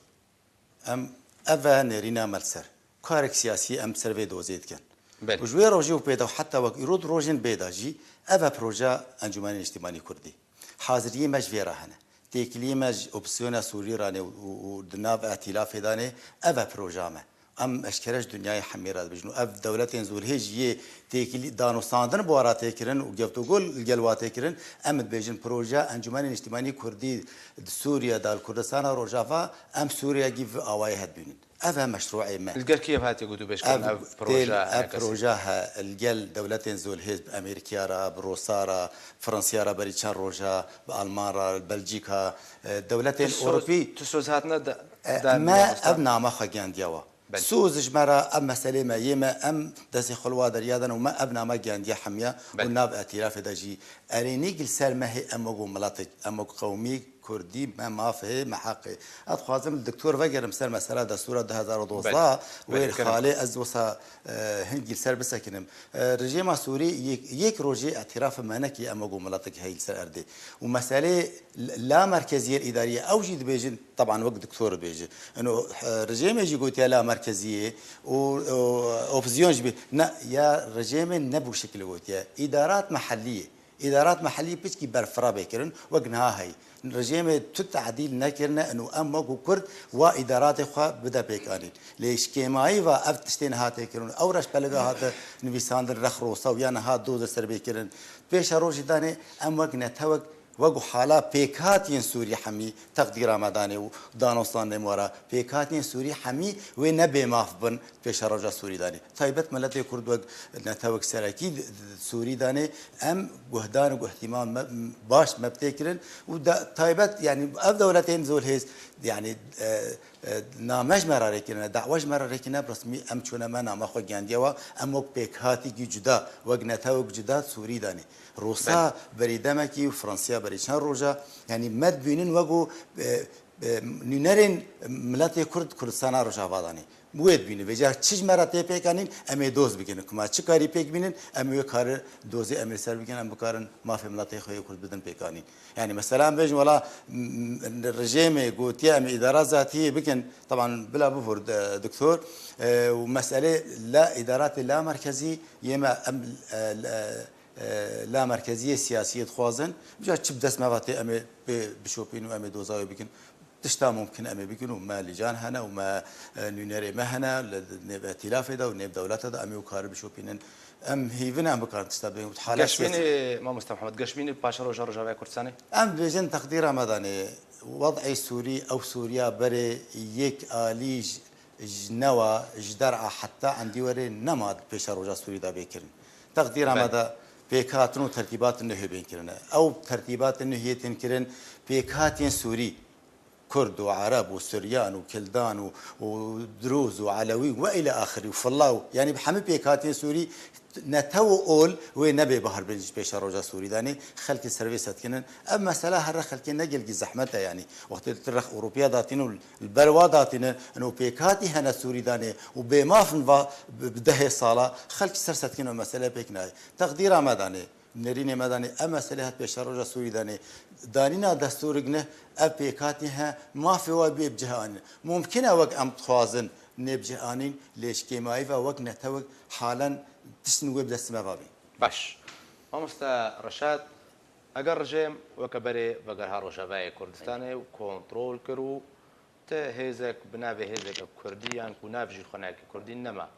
Em, ev e nêrîna me li ser. Karek siyasî em ser vê dozê dikin. Belê. Û ji wê rojê û pê de heta wek îro di rojên bê de jî ev e proje Encûmenê Niştimanî Kurdî. Haziriyê me ji vê re hene. Têkiliyê me ji opsiyona Sûrî re ne û, û, û di nav îtîlafê de ne, ev e proja me. Em eşkere ji dinyayê hemî re dibêjin û ev dewletên zûlhêj yê têkilî danûstandin bi wan re tê kirin û geftogo li gel wan tê kirin, em dibêjin proje Encûmenê Niştimanî Kurdî di Sûriye de, li Kurdistana Rojava, em Sûriyekî vi awayê hedibînin. Ev e meşrûê me. Li gel kî ev hatiye gotûbêjkirin, ev, ev proje, ev proje he, li gel dewletên zûlhêz, bi Amerîkiya re, bi Rûsa re, Fransiya re berî çend roja, bi Alman re, li Belcîka, e, dewletên Ewropî. Tu soz hatine da, e, da me ev nama xwe gihandiya wa. Belê. Soz ji me re, ev meselê me, yê me, em destê xwe li wa derya dan û me ev nama gihandiya hemiya û nav îtîlafê de jî. Erênî gil ser me hê em wek miletek, em wek qewmî, Kurdî me maf hê, me heq hê. Ez dixwazim li doktor vegerim ser mesela destûra du hezar û dozdeh, wê xalê ez wisa, e, hingî li ser bisekinim. E, rejêma Sûrî yek, yek rojê îtîrafa me nekî em wek miletek heyî li ser erdê. Û meselê la merkeziyê îdariyê ew jî dibêjin, teban wek doktor dibêje. Ino, e, rejêmê jî gotiye la merkeziyê û, û opozisyon jî bê. Ne, ya rejêmê ne bu şekilî gotiye. Îdarat mehellî yê. Îdarat mehellî piçkî berfireh bê kirin, wek niha heyî. Rejêmê tu tadîl nekirine, û em wekû Kurd wa îdaratê xwe bide pêkanîn. Lê ji kêmayî ve ev tiştê niha tê kirin. Ew reşbelge hate nivîsandin rex rosa û ya niha doz li ser bê kirin. Pêşerojê danê em wek netewek, wek û hala pêkhatiyên Sûrî hemî teqdîra me danê û danûstandên me re. Pêkhatiyên Sûrî hemî wê ne bêmaf bin. Pêşeroja Sûrî danê. Taybet miletê Kurd wek netewek serekî di, di Sûrî danê, em guhdan û guhtiman me, baş me bi tê kirin û da, taybet, yanî ev dewletên zolhêz, yanî, e, e, name ji me re rêkirine, dawa ji me re rêkirine, bi resmî em çûne me nama xwe gihandiye wa, em wek pêkhatîkî cuda, wek netewek cuda Sûrî danê. Rûsa berî demekî û Fransiya berî çend roja, yanî me dibînin wek û, e, e, nûnerên miletê Kurd Kurdistana Rojava danê. Wê dibînin, vêca çi ji me re tê pêkanîn, em ê doz bikin. Kuma çi karî pêk bînin, em ê wê karî dozê em ê ser bikin, em bikarin mafê miletê xwe yê Kurd bidin pêkanîn. Yanî mesela em bêjin, wela, m-, m-, rejêmê gotiye em ê îdara zatiyê bikin. Teban bila bihur, e, doktor, e, û meselê la îdaratê la merkezî yê me em, e, e, e, la merkeziyê siyasiyê dixwazin. Vêca çi bi dest me ve tê em ê pê bişopîn û em ê doza wê bikin. Tişta mumkin em ê bikin û me lîcan hene û me, e, nûnerê me hene li nêv îtîlafê de û nêv dewlete de em ê wê karî bişopînin. Em hêvin em bikarin tişta bikin. Geşbînî, mamoste Mihemed, geşbînî paşeroja Rojavayê Kurdistanê? Em dibêjin teqdîra me danê, wed'ê Sûrî, ew Sûriya berê yek alî ji, ji newa, ji der'a heta endî werê nema di pêşeroja Sûrî de bê kirin. Teqdîra me de pêkhatin û tertîbatên nû hê bên kirine. Ew tertîbatên nû hê tên kirin, pêkhatiyên Sûrî, Kurd û Ereb û Suryan û Kildan û, û Drûz û Elewî û îlâ axirî û Fillaw, yanî bi hemî pêkhatiyên Sûrî netew û ol wê nebê bahar bên ji pêşeroja Sûrî danê, xelkê ser vê setkinin. Ev mesela here xelkê ne gelkî zehmet e, yanî wextê tu rex Ewropiya datînin û li ber wa datînin, ino pêkhatî hene Sûrî danê û bêmaf in va bi, bi dehê sala, xelk ser setkin ev mesele pêk nayê. Teqdîra me danê. Nêrînê me danê, ev meselê hat pêşeroja Sûrî danê. Danîna destûrik ne, ev pêkhatî he, mafê we bê bi cih anîn. Mumkin e wek em dixwazin nê bi cih anîn, lê ji kêmayî ve wek netewek halen tiştin wê bi destê me ve bên. Baş. Mamoste Reşad, eger rejêm weke berê vegerha Rojavayê Kurdistanê û kontrol kir û Te hêzek bi navê hêzeke kurdî yan ku nav jî xwenekê kurdî nema.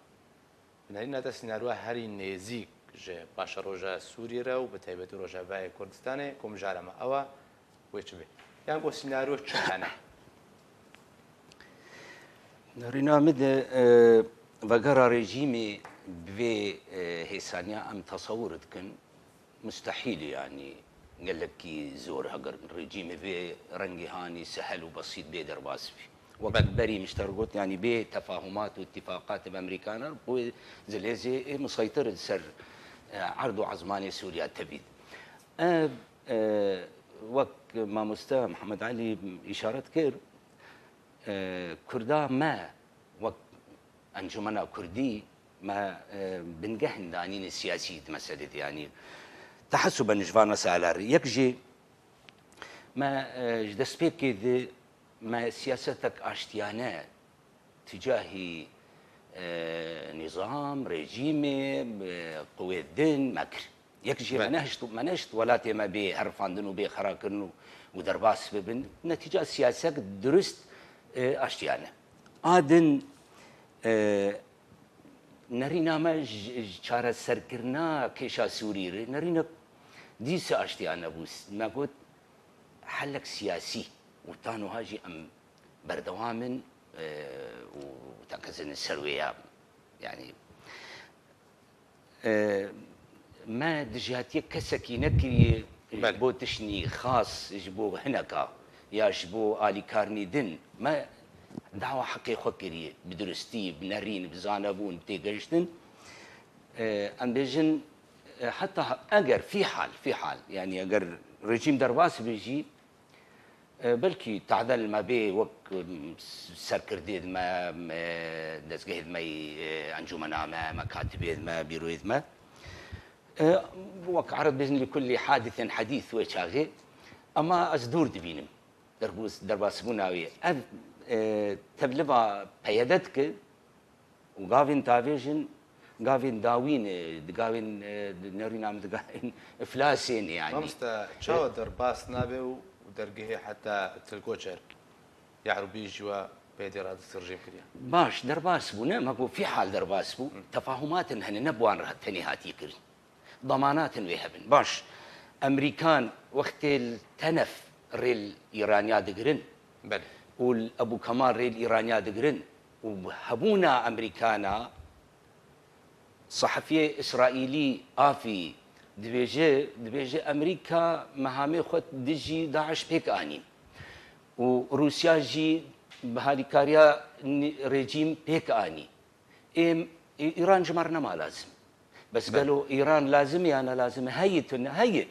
Bi nerîna te sînaroya herî nêzîk ji paşeroja Sûriyê re û bi taybetî Rojavayê Kurdistanê ku mijara me ew e, wê çi be? Yan ku sînaryo çi hene? Nerîna min de e, vegera rejîmê bi vê e, hêsaniya em tesewir dikin. Mustehîl e, yanî gelekî zor e eger rejîmê vê rengê hanî sehel û besît bê derbas bî. Wek berî min ji te re got, yanî bê tefahumat û îtîfaqatê bi Amerîkan re, bo zilêzê ê miseytir li ser e, erd û ezmanê Sûriya tevî. Ev, e, wek mamoste Mihemed Elî îşaret kir, e, Kurda me wek Encûmena Kurdî me e, bingehên danînê siyasî di meselê de, yanî tehessuben ji van mesele re. Yek jî me e, ji destpêkê de me siyasetek aştiyane ticahî e, nîzam, rejîmê, e, qewê din me kir. Yek jî me Belê. nehişt, me nehişt welatê me bê herifandin û bê xerakirin û, û derbas bibin. Netîca siyasek dirust e, aştiyane. A din e, nerîna me ji, ji çareserkirina kêşa Sûrî re, nerînek dîse aştiyane bû. Me got, helek siyasî û ta niha jî em berdewam in e, û teqez in ser wê ya. Yanî e, me dijatiye kesekî nekiriye Belê. ji bo tiştnî xas, ji bo hineka ya ji bo alîkarnî din. Me dawa heqê xwe kiriye, bi durustî, bi nerîn, bi zanebûn, bi têgehiştin. E, em bêjin, e, heta eger fîhal, fîhal, yanî eger rejîm derbas be jî, E, belkî tadel me bê wek, m, serkirdê di me, me, dezgehê di me yî, e, encûmena me, me katibê di me, bîroyê di me. E, wek ereb bêjin li kulî hadîsên hedîs wê çaxê. Ema ez dûr dibînim. Derbûs-, derbasbûna wê. Ev, e, tevliva peyede dike. Û gavên tavêjin, gavên dawîn, e, di gavên, e, di nerîna min di gavên iflasê ne, yanî. Mamoste, çawa derbas nabe û dergehê heta Tilkoçer, Yahrûbî jî we peyedê radist rejîm kiriye? Baş, derbas bû, ne? Me got fîhal derbas bû. Tefahumatin hene, ne bi wan re tenê hatiye kirin. Damanatin wê hebin. Baş, Emerîkan wextê li Tenef rê li Îraniya digirin Belê. û li Ebû Kemal rê li Îraniya digirin û bi hebûna Emerîkana sehefiyê Îsraîlî Afî dibêje, dibêje Emerîka mehamê xwe dijî DAIŞ pêk anîn û Rûsya jî bi harîkariya nî-, rejîm pêk anî. Ê, Î-, Îran ji me re nema lazim. Bes Belê. gelo Îran lazim e ya ne lazim e? Heye tune, heye.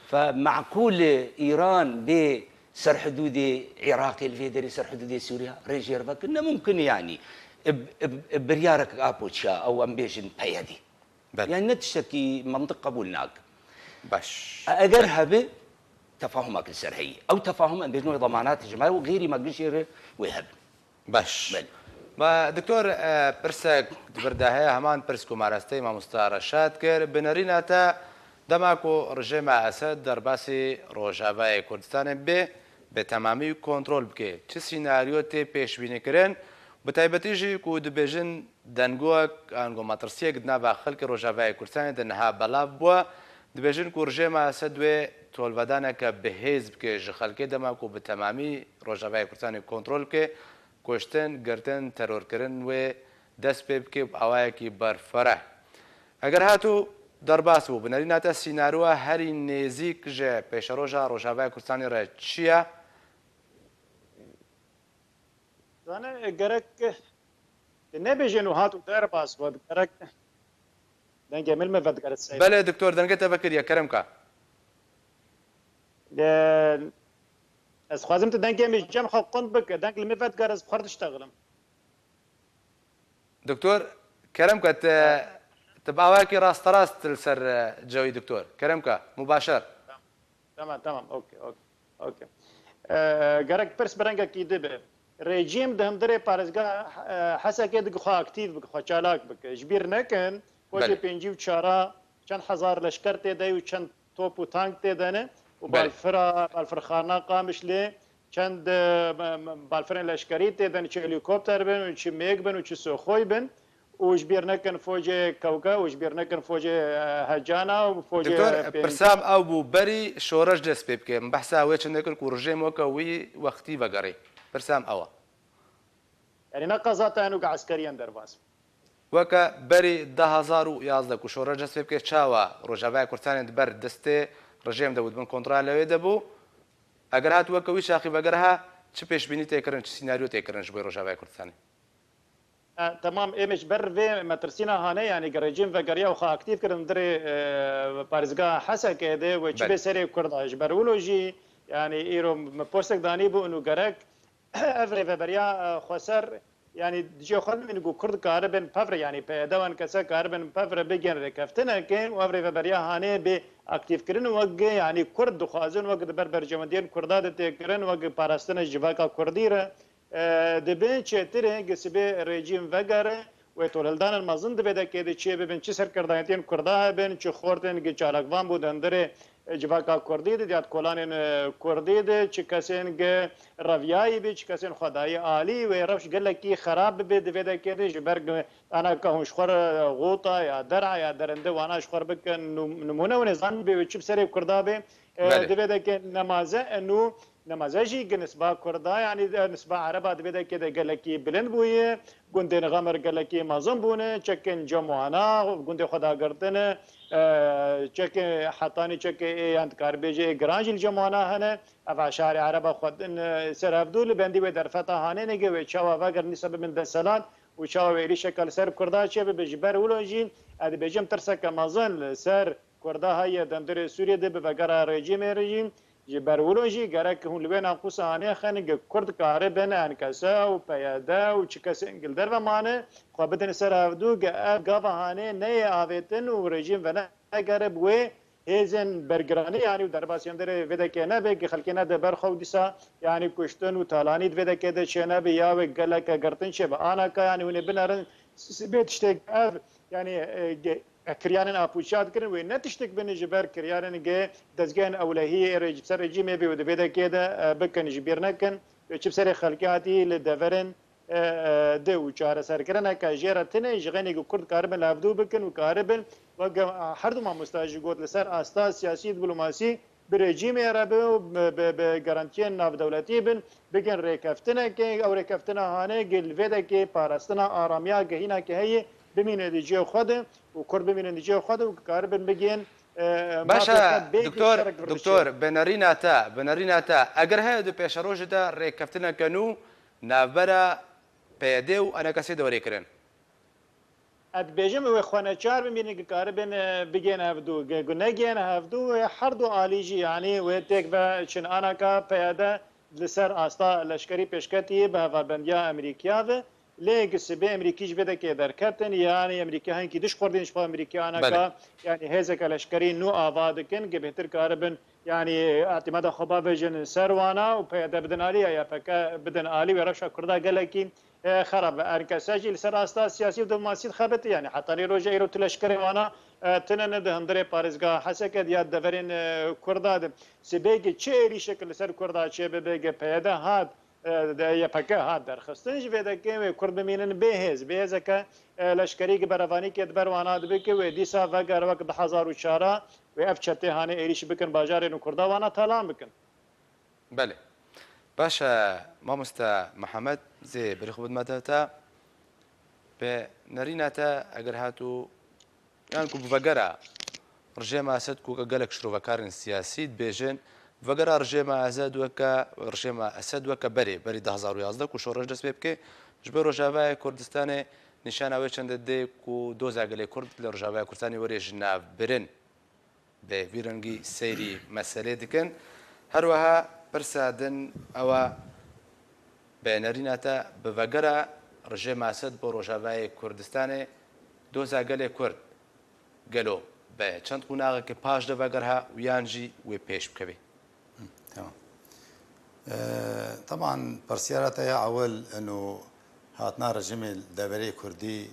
Fe meqûl e Îran bê ser hidûdê Iraqê, li vê derê ser hidûdê Sûriya rê jêr vekin? Ne mumkin e yanî. Ib, ib, ib biryarek apo çiya, ew em bêjin peyedê. Belê. Yanî ne tiştekî mantiq qebûl nake. Baş. E, eger Belê. hebe, tefahumek li ser heye. Ew tefahum em bêjin wê damanat ji me û xêrî me gişê re wê hebin. Baş. Belê. Ma, Doktor, e, pirsek di vir de heye, heman pirs ku marasteyê mamosta Reşad kir, bi nerîna te dema ku rejêma Esed derbasî Rojavayê Kurdistanê bê, bi temamî kontrol bike, çi sînaryo tê pêşbînîkirin? Bi taybetî jî ku dibêjin dengoyek, ango metirsiyek di nava xelkê Rojavayê Kurdistanê de niha belav bûye, dibêjin ku rejêma Esed wê tolvedaneke bihêz bike ji xelkê dema ku bi temamî Rojavayê Kurdistanê kontrol bike, kuştin, girtin, terorkirin wê dest pê bike bi awayekî berfireh. Eger hatû derbas bû, bi nerîna te sînaroya herî nêzîk ji pêşeroja Rojavaya Kurdistanê re çi ye? Zane, gerek nebêjin û hatû derbas bû, gerek dengê min li min vedigere seyr. Belê, doktor, dengê te vekiriye, kerem ka. Ez dixwazim tu dengê min ji cem xwe qund bike. Deng li min vedigere, ez bi xwe re diştexilim. Doktor, kerem ke, te, te bi awayekî rasterast li ser, e, cewî, doktor. Kerem ke, mubaşer. Tamam, tamam, okey, okey, okey. E, gerek pirs bi rengekî din be. Rejîm di hundirê parêzgeha, e, Hesekê dike xwe aktîf bike, xwe çalak bike. Ji bîr nekin, rojê Belê. pêncî û çar a çend hezar leşker tê de ye û çend top û tank tê de ne û Belê. balfira, balfirxana Qamişlê çend, e, me-, me-, balfirên leşkerî tê de, çi helîkopter bin û çi mêg bin û çi soxoy bin û ji bîr nekin focê Kewke û ji bîr nekin focê, e, Hecana û focê Doktor, pênc. Pirsam ew bû, berî şoreş dest pê bike. Min behsa wê çende kir ku rejîm weke wî wextî vegerî. Pirsam ew e. Yanî ne qezata hene ku eskeriyên derbas. Weke berî du hazar û yazdeh ku şoreş dest pê bike, çawa Rojavaya Kurdistanê di ber destê rejîm de bû, di bin kontrola wê de bû? Eger hat weke wî çaxî veger ha, çi pêşbînî tê kirin, çi sînaryo tê kirin ji bo Rojavaya Kurdistanê? E, temam, êmê ji ber vê metirsîna hane, yanî rejîm vegeriya û xwe aktîf kirin dirê, e, parêzgeha Hesekê de û çi Belê. bê serê Kurda. Ji ber wilo jî, yanî îro min postek danî bû û gerek ev rêveberiya, e, xweser, yanî dijê xwe bimînin ku Kurd karibin pevre, yanî P Y D û N K S karibin pevre bigên rêkeftinekê û ev rêveberiya hanê bê aktîfkirin wek, yanî Kurd dixwazin, wek di ber berjewendiyên Kurda de tê kirin, wek parastina civaka Kurdî re, e, dibe çêtir e, gi sibê rejîm vegere, wê tolhildanên mezin di vê dekê de çê bibin, çi serkirdaniyetên Kurda hebin, çi xortên gi çalakvan bû di hundirê civaka Kurdî de, diyat kolanên, e, Kurdî de, çi kesên gi reviyayî bê, çi kesên xwedayî alî, wê rewş gelekî xerab bibe di vê dekê de, ji ber gi anaka hûn ji xwe re, e, xûta ya der'a ya derinde wana ji xwe re bikin, nû-, nimûne hûn ê zanibê wê çi bi serê Kurda bê, e, Belê. di vê dekê nemaze, e, nû nemaze jî gi nisba Kurda, yanî, e, nisba Ereba di vê dekê de gelekî bilind bûye. Gundên Xemir gelekî mezin bûne, çekên Cem wana gundê xwe dagirtine, e, çekê Hetanî, çekê ê yan dikaribêje ê giran jî li Cem wana hene. Ev eşarê Ereba xwe din, e, ser hevdû li bendî wê derfeta hanê nege wê çawa vegerin dîsa bibin destselat û çawa wê êrîşeke li ser Kurda çêbibe. Ji ber wilo jî ez dibêjim tirseke mezin li ser Kurda heye di hundirê Sûriyê de bi vegera rejîmê re jî. Ji ber wilo jî gerek hûn li wê naqûsa hanê xenin, gi Kurd karibin N K S û P Y D û çi kesên gi li derve mane, xwe bidin ser hevdû, gi ev gava hanê neyê avêtin û rejîm venegere bi wê hêzên bergiranî, yanî û derbasî hundirê vê dekê nebe, gi xelkê nede ber xwe û dîsa, yanî kuştin û talanî di vê dekê de çênebe, ya wê geleke girtin çêbe. Anaka, yanî hûn ê binerin, s-, s-, bê tiştek ev, yanî, e, ge-, e, kiryanên apûçiya dikirin, wê ne tiştek bin ji ber kiryanên ge dezgehên ewlehiyê ê rejî-, ser rejîmê bê û di vê dekê de, e, bikin, ji bîr nekin. Wê çi bi serê xelkê hatî li deverên, e, e, di û çareserkirineke jê re tine ji xeynê ku Kurd karibin li hevdû bikin û karibin, wek, e, her du mamosta jî got, li ser asta siyasî, diplomasî, bi rejîmê re bin û bi, bi, bi garantiyên navdewletî bin, bikin rêkeftinekê, ew rêkeftina hanê gi li vê dekê parastina aramiya gehîna ke heye bimîne di cihê xwe de û Kurd bimînin di cihê xwe de û karibin bigên, e, Baş e, mafê xwe bê doktor, şerek doktor, bi nerîna te, bi nerîna te, eger heye di pêşerojê de rêkeftineke nû navbera P Y D û N K S de were kirin? Ez dibêjim, wê xwe neçar bimînin, gi karibin, e, bigên hevdû. Gi-, gu negên hevdû, wê her du alî jî, yanî wê têk ve çin. Anaka P Y D li ser asta leşkerî pêşketî bi hevalbendiya Emerîkiya ve. Lê gi sibê Emerîkî ji vê dekê derketin, yanî Emerîkiya hinkî dişqurdîn ji xwe Emerîkiya anaka, Belê. yanî hêzeke leşkerî nû ava dikin, gi bêhtir karibin, yanî îtimada xwe bavêjin ser wana û P Y D bidin alî ya Y P G bidin alî, wê rewşa Kurda gelekî e, xerab e. N K S jî li ser asta siyasî û diplomasî dixebite. Yanî heta nî roja îro tu leşkerê wana, e, tune ne di hundirê parêzgeha Hesekê de ya deverên, e, Kurda de. Sibê gi çi êrîşek li ser Kurda çêbibe, gi P Y D hat, e, de Y P G hat derxistin, ji vê dekê wê Kurd bimînin bê hêz, bê hêzeke, e, leşkerî gi berevanîkê di ber wana dibike, wê dîsa veger wek du hezar û çar wê ev çetê hanê êrîş bikin bajarên û Kurda wana talan bikin. Belê. Baş e, mamoste Mihemed, zê berî xwe bidime te, te bi nerîna te eger hatû, yan ku bi vegera rejêma Esed ku gelek şirovekarên siyasî dibêjin, bi vegera rejêma Esed weke, rejêma Esed weke berê, berî du hezar û yazdeh ku şoreş dest pê bike, ji bo Rojavayê Kurdistanê nîşana wê çende dê ku doza gelê Kurd li Rojavaya Kurdistanê were ji nav birin. Bi vî rengî seyrî meselê dikin. Her wiha pirsa din ew e, bi nerîna te bi vegera rejêma Esed bo Rojavayê Kurdistanê doza gelê Kurd gelo bi çend qonaxekê paş de veger ha û yan jî wê pêş bikevê? Tamam. Ee, teban, pirsiyara te ya ewil ino hatina rejîmê li deverê Kurdî,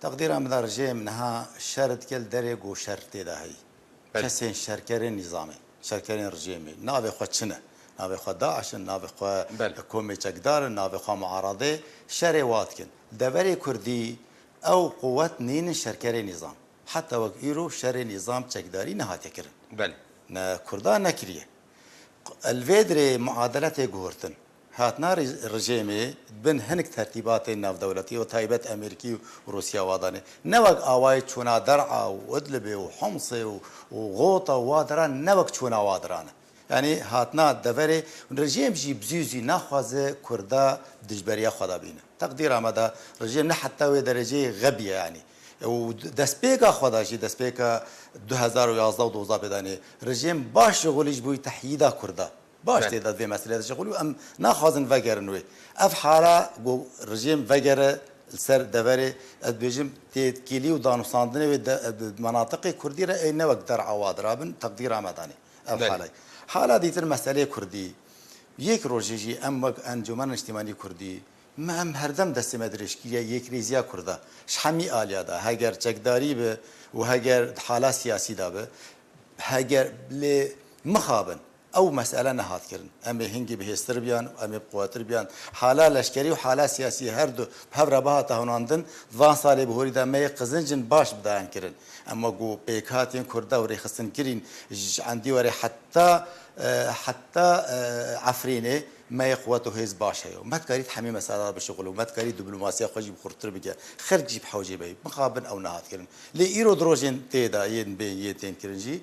teqdîra min de rejîm niha şer dike li derê ku şer tê de heyî. Belê. Kesên şerkerên nîzamê, şerkerên rejîmê, navê xwe çi ne? Navê xwe DAIŞ in, navê xwe Belê. komê çekdar in, navê xwe muaradê, şerê wa dikin. Deverê Kurdî ew quwet nînin şerkerê nîzam. Heta wek îro şerê nîzam çekdarî nehatiye kirin. Belê. Ne Kurda nekiriye. Li vê dirê muadele tê guhurtin. Hatina rij-, rijêmê bin hinek tertîbatên navdewletî û taybet Amerîkî û Rûsya wa danê. Ne wek awayê çûna Der'a û Idlibê û Homsê û, û Xota û wa deran, ne wek çûna wa deran e. Yanî hatina deverê, rijêm jî bi zû zû naxwaze Kurda dijberiya xwe de bîne. Teqdîra me de rijêm ne heta wê dereceyê xebiye yanî. Û destpêka xwe de jî, destpêka du hezar û yazdeh û dozdeh pêdanê, rijêm baş şixulî ji bo tehyîda Kurda. Baş Belê. tê de vê meselê de şixulî û em naxwazin vegerin wê. Ev hala ku rijêm vegere li ser deverê, ez dibêjim têtkilî û danûstandinê wê de, di menatiqê Kurdî re ê ne wek Der'a wa dirabin, teqdîra me danê. Ev Belê. halay. Hala dîtir meselê Kurdî. Yek rojê jî em wek Encûmena Niştimanî Kurdî, me em herdem destê me dirêj kiriye yekrêziya Kurda. Ji hemî aliya de, heger çekdarî be û heger di hala siyasî de be, heger lê mixabin, ew mesele nehat kirin. Em ê hingî bihêztir biyan, em ê biquwetir biyan. Hala leşkerî û hala siyasî her du bi hev re bihate hunandin, van salê bihorî de me yê qizincin baş bi dayan kirin. Em wek ku pêkhatên Kurda û rêxistinkirîn ji endî werê heta, e, heta, e, Efrînê me yê quwet û hêz baş heye. Me dikarî di hemî mesela de bişixule û me dikarî diplomasiya xwe jî bi xurttir bike. Xelk jî bi hewcê beyî. Mixabin ew nehat kirin. Lê îro di rojên tê de yên bên yên tên kirin jî,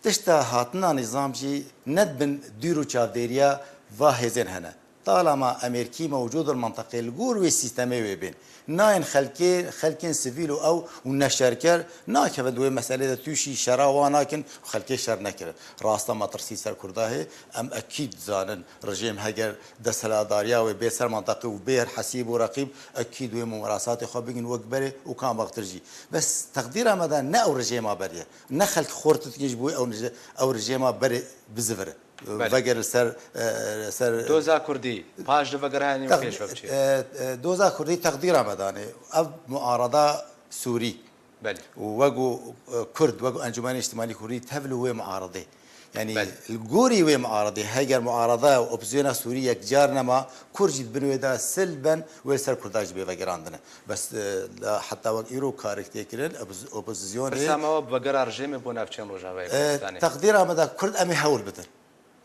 tişta hatina nîzam jî ne di bin dûr û çavdêriya va hêzên hene. Talama Amerîkî mewcûd il menteqê li gor wê sîstemê wê bên. Nayên xelkê, xelkên sivîl û ew û neşerker nakevin di wê meselê de tûşî şera wan nakin û xelkê şer nekirin. Rasta metirsî ser Kurda hê, em ekîd dizanin. Rejîm heger desthilatdariya wê bê ser menteqê û bê her hesîb û reqîb, ekîd wê mumerasatê xwe bigin wek berê û kam wextir jî. Bes teqdîra me de ne ew rejêma berê ye. Ne xelk xort dikin ji bo ew rejê-, ew rejêma berê bizivire. Belê. Veger li ser, e, ser Doza Kurdî, paş di vegerayê nî Teq-, pêş ve biçî. e, e, doza Kurdî teqdîra me danê. Ev muarada Sûrî. Belê. Û wek û, e, Kurd, wek û Encûmenê Niştimanî Kurdî tevli wê muaradê. Yanî Belê. li gorî wê muaradê, heger muarada û opozisyona Sûrî yekcar nema, Kurd jî di bin wê de sil ben, wê li ser Kurda jî bê vegerandine. Bes, e, la heta wek îro karik tê kirin, opoz-, opozisyonê Pirsa me wa bi vegera rejêmê bo navçeyên Rojavayê E, Kurdistanê. teqdîra me de Kurd em ê hewl bidin.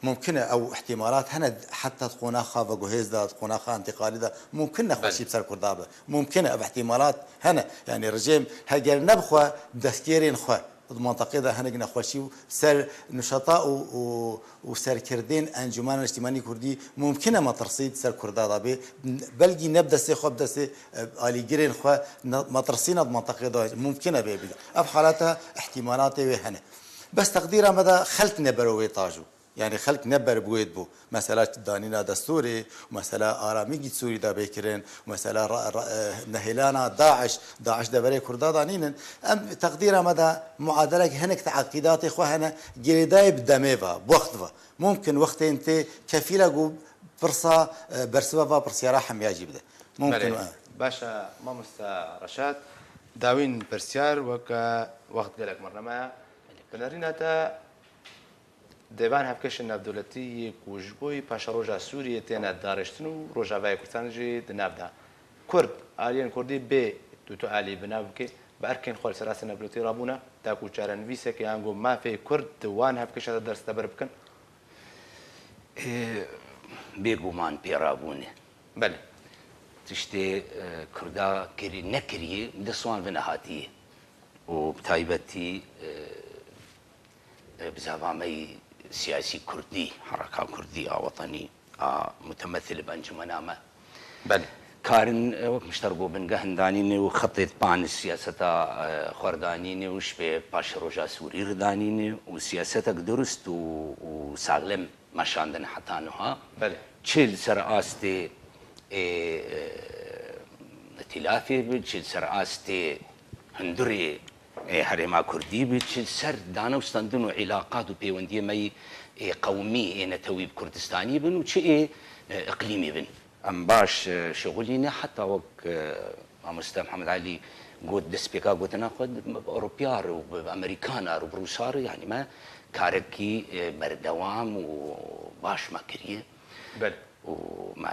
Mumkin e ew ihtimalat hene, heta di qonaxa veguhêz de, di qonaxa întîqalî de, mumkin nexweşî Belê. bi ser Kurda be. Mumkin e ev ihtimalat hene. Yanî rejîm heger nebixwe destgêrên xwe, di menteqê de hinek nexweşî û ser nuşeta û, û, û serkirdên Encûmena Niştimanî Kurdî mumkin e metirsî di ser Kurda de bê. Belkî ne bi destê xwe, bi destê, e, alîgirên xwe ne, metirsîna di menteqê de mumkin e bê bî. Ev halata ihtimalatê wê hene. Bes teqdîra me de xelk ne bero wê tajû. Yanî xelk ne ber bi wê dibû. Mesela danîna destûrê, mesela aramî gî Sûrî de bê kirin, mesela ra-, ra-, e, nehêlana DAIŞ, DAIŞ deverê Kurda de nînin. Em teqdîra me de muadelek hinek teqîdatê xwe hene, girêdayê bi demê ve, bi wext ve. Mumkin wextên tê kefîla ku pirsa, e, bersiva va pirsyara hemiya jî bide. Mumkin Belê. e. Baş e, mamosta Reşad, dawîn pirsyar weke wext gelek mirneme. Bi nerîna te Dê van hevkêşên navdewletî yê ku ji bo yî paşeroja Sûriyê têne darêştin û Rojavayê Kurdistan jî di nav de. Kurd, aliyên Kurdî bê tu tu alî bi nav bikê, bi erkên xwe li ser astê navdewletî rabûne, da ku çarenivîsekê ango mafê Kurd di wan hevkêşa de desteber bikin? Ê, bêguman pê rabûne. Belê. Tiştê, e, Kurda kirî, nekiriyê, bi dest wan ve nehatiye. Û bi taybetî, e, e, bizava me yî siyasî kurdî, hereka kurdî a wetenî, a mutemethil bi encumena me. Belê. Karin, e, wek mişter got, bingeh danîne û xetê pan siyaseta, e, xwe r danîne û ji pê paşeroja Sûrî r danîne û siyasetek durust û, û saxlem meşandin heta niha. Belê. Çi li ser astê, e, e, îtîlafê bi, çi li ser astê hundurê, e, herêma Kurdî bi, çi li ser danewstandin û îlaqat û pêwendiyê me yî, e, qewmî, ê netewî bi Kurdistanî bin û çi ê, e, iqlîmî bin. Em baş, e, şixulîne heta wek, e, Mamoste Mihemed Elî got, destpêka gotina xwe, Ewropiyar û Amerîkanar û Rûsar, yanî me karekî, e, berdewam û baş me kiriye. Belê. Û me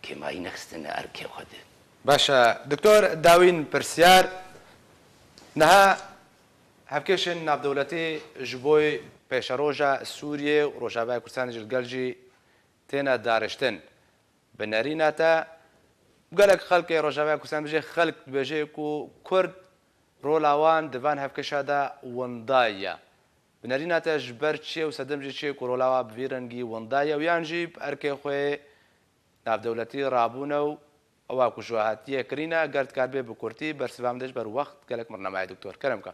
kêmayî nexistine erkê xwe de. Baş e, Doktor Dawîn pirsyar, niha hevkêşên navdewletî ji bo pêşeroja Sûriyê û Rojavaya Kurdistanê ji li gel jî têne dariştin. Bi nerîna te, gelek xelkê Rojavaya Kurdistan dibêje, xelk dibêje ku Kurd rola wan di van hevkêşa de windayî ye. Bi nerîna te ji ber çi ye û sedem jî çi ye ku rola wan bi vî rengî windayî ye û yan jî bi erkê xwe navdewletî rabûne û ewa ku ji we hatiye kirîne, ger dikaribê bi kurtî bersiva min de ji ber wext gelek min re nemaye doktor. Kerem ke.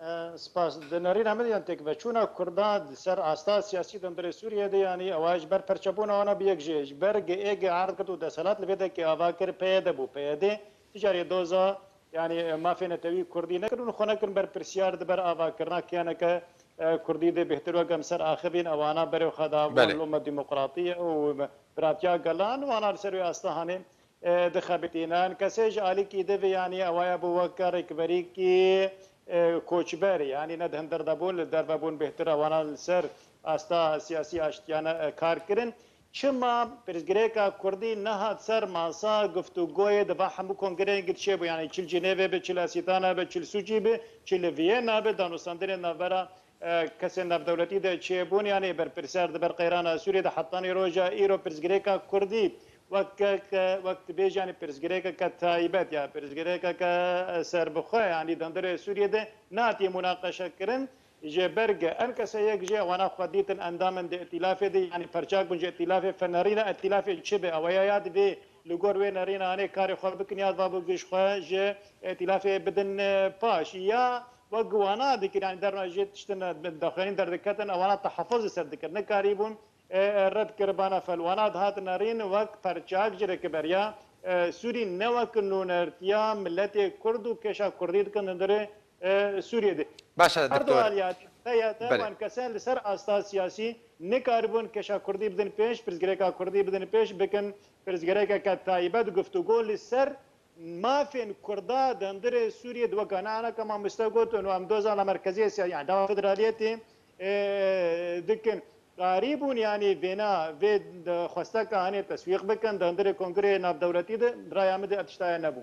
E, spas. Di nerîna min de yan têkveçûna Kurdan di ser asta siyasî di hundirê Sûriyê de, yanî ewa ji ber perçebûna wana bi yek jê, ji ber gi ê gi erd kir û desthilat li vê dekê ava kir, P Y D bû. P Y D ti carê doza, yanî, e, mafê netewî Kurdî nekirin û xwe nekirin berpirsiyar di ber avakirina kiyaneke, e, Kurdî de. Bêhtir wek em ser axivîn ewana berê xwe dabûn Belê. Loma demokratî û biratiya gelan, wana li ser wê asta hanê e, dixebitînin. Kesê ji alîkî di vê, yanî ewa ye bû weke rêkberîkî, e, koçber, yanî ne di hundir de bûn, li derve bûn, bêhtir ewana li ser asta siyasî aştiyane, e, kar kirin. Çima pirsgirêka Kurdî nehat ser masa guftûgoyê di va hemû kongreyên girt çêbû, yanî çi li Cinêvê bi, çi li Asîtana bi, çi li Sûcî bi, çi li Viyena bi, danûstandinên navbera e, kesên navdewletî de çêbûn, yanî berpirsiyar di ber qeyrana Sûriyê de hetanî roja îro pirsgirêka Kurdî wek, wek, wek dibêje, yanî pirsgirêkeke taybet ya pirsgirêkeke serbixwe, yanî di hundirê Sûriyê de natiye munaqeşe kirin. Ji ber ge en kese yek jê wana xwe dîtin endamên di îtîlafê de, yanî perçak bûn ji îtîlafê, fenerîna îtîlafê çi be, ew ya ya divê li gor wê nerînanê karê xwe bikin ya va bo giş xwe ji îtîlafê bidin, e, paş. Ya wek wana dikir, yanî derna jê tiştin daxuyanî derdiketin, ewana tehefoz li ser dikir. Nikarîbûn, e, e, red kiribana fel. Wana dihatin nerîn wek perçak ji rêkiberiya, e, Sûrî, ne wek nûnertiya miletê Kurd û kêşa Kurdî dikin hundirê, e, Sûriyê de. Baş e, Her du doktor. Aliyatî heye te Belê. Wan kesen li ser asta siyasî nikaribûn kêşa Kurdî bidin pêş, pirsgirêka Kurdî bidin pêş, bikin pirsgirêkeke taybet, guftûgo li ser mafên Kurda di hundirê Sûriyê di weka ne anaka mamoste got û em doza la merkeziyê siya-, yani dava federaliyetê, e, dikin. Qarî bûn, yani vêna vê xwesteka hanê teswîq bikin di hundirê kongreyê navdewletî de, raya min de ev tiştaya nebû.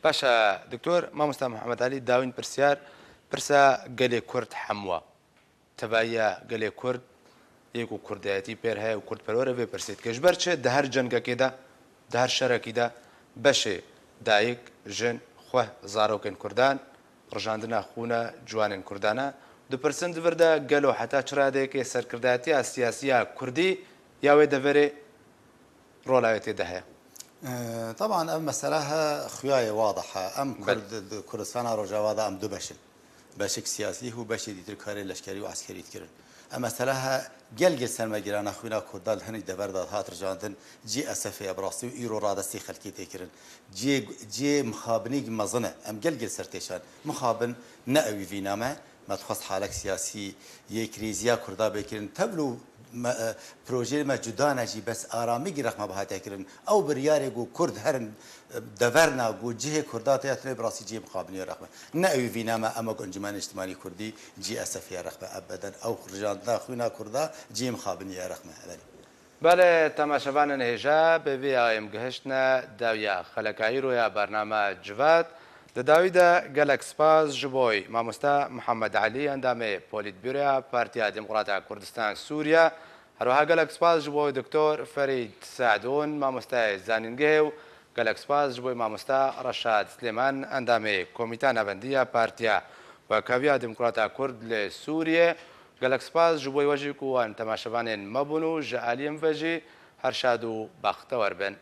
Baş e, doktor, mamoste Mihemed Elî Dawîn pirsyar, pirsa gelê Kurd hemû e. Tevahiya gelê Kurd, yê ku kurdayetî pêr heye û kurdperwer e, vê pirsê dike. Ji ber çi di her cengekê de, di her şerekî de beşê dayik, jin, xweh, zarokên kurdan rijandina xûna ciwanên kurdan e? Dipirsin di vir de gelo heta çi radeyekê serkirdayetiya siyasî ya kurdî ya wê deverê rola wê tê de heye? E, teban ev mesele he, xuya yê wadih e. Em Belê. Kurd, di Kurdistana Rojava de em du beş in. Beşek siyasî û beşê dîtir karê leşkerî û eskerî dikirin. Em mesele he, gel gel sermegirana xwîna Kurda li hinî dever de hat rijandin, cî esefê ye bi rastî û îro radestî xelkê tê kirin. Ciyê, ciyê mixabinî mezin e. Em gel gel ser têşan. Mixabin ne ewî vîna me, me dixwest halek siyasî yê krîziya Kurda bê kirin. Tevlo me, e, projeyê me cuda ne jî, bes aramî girêx me bi hatiye kirin. Ew biryarê ku Kurd herin, e, deverna ku cihê Kurda tê ya tune bi rastî cihê mixabiniyê rex me. Ne ewî vîna me, em wek Encûmena Niştimanî Kurdî cihê esefê ya rex me ebeden. Ew rijandina xwîna Kurda cihê mixabiniyê ya rex me. Belê. Belê, temaşevanên hêja, bi vî ya em gihiştine dawiya xeleka îro ya bername Civat. Di dawî de gelek spas ji bo mamoste Mihemed Elî, endamê Polîtbûroya Partiya Demokrata Kurdistan Sûriye, her wiha gelek spas ji bo Doktor Ferîd Seedûn, mamosteyê zanîngehê û gelek spas ji bo mamoste Reşad Silêman, endamê Komîta Navendî ya Partiya Wekheviya Demokrata Kurd li Sûriye. Gelek spas ji bo we jî ku wan temaşevanên me bûn û ji aliyê min ve jî her şad û bextewer bin.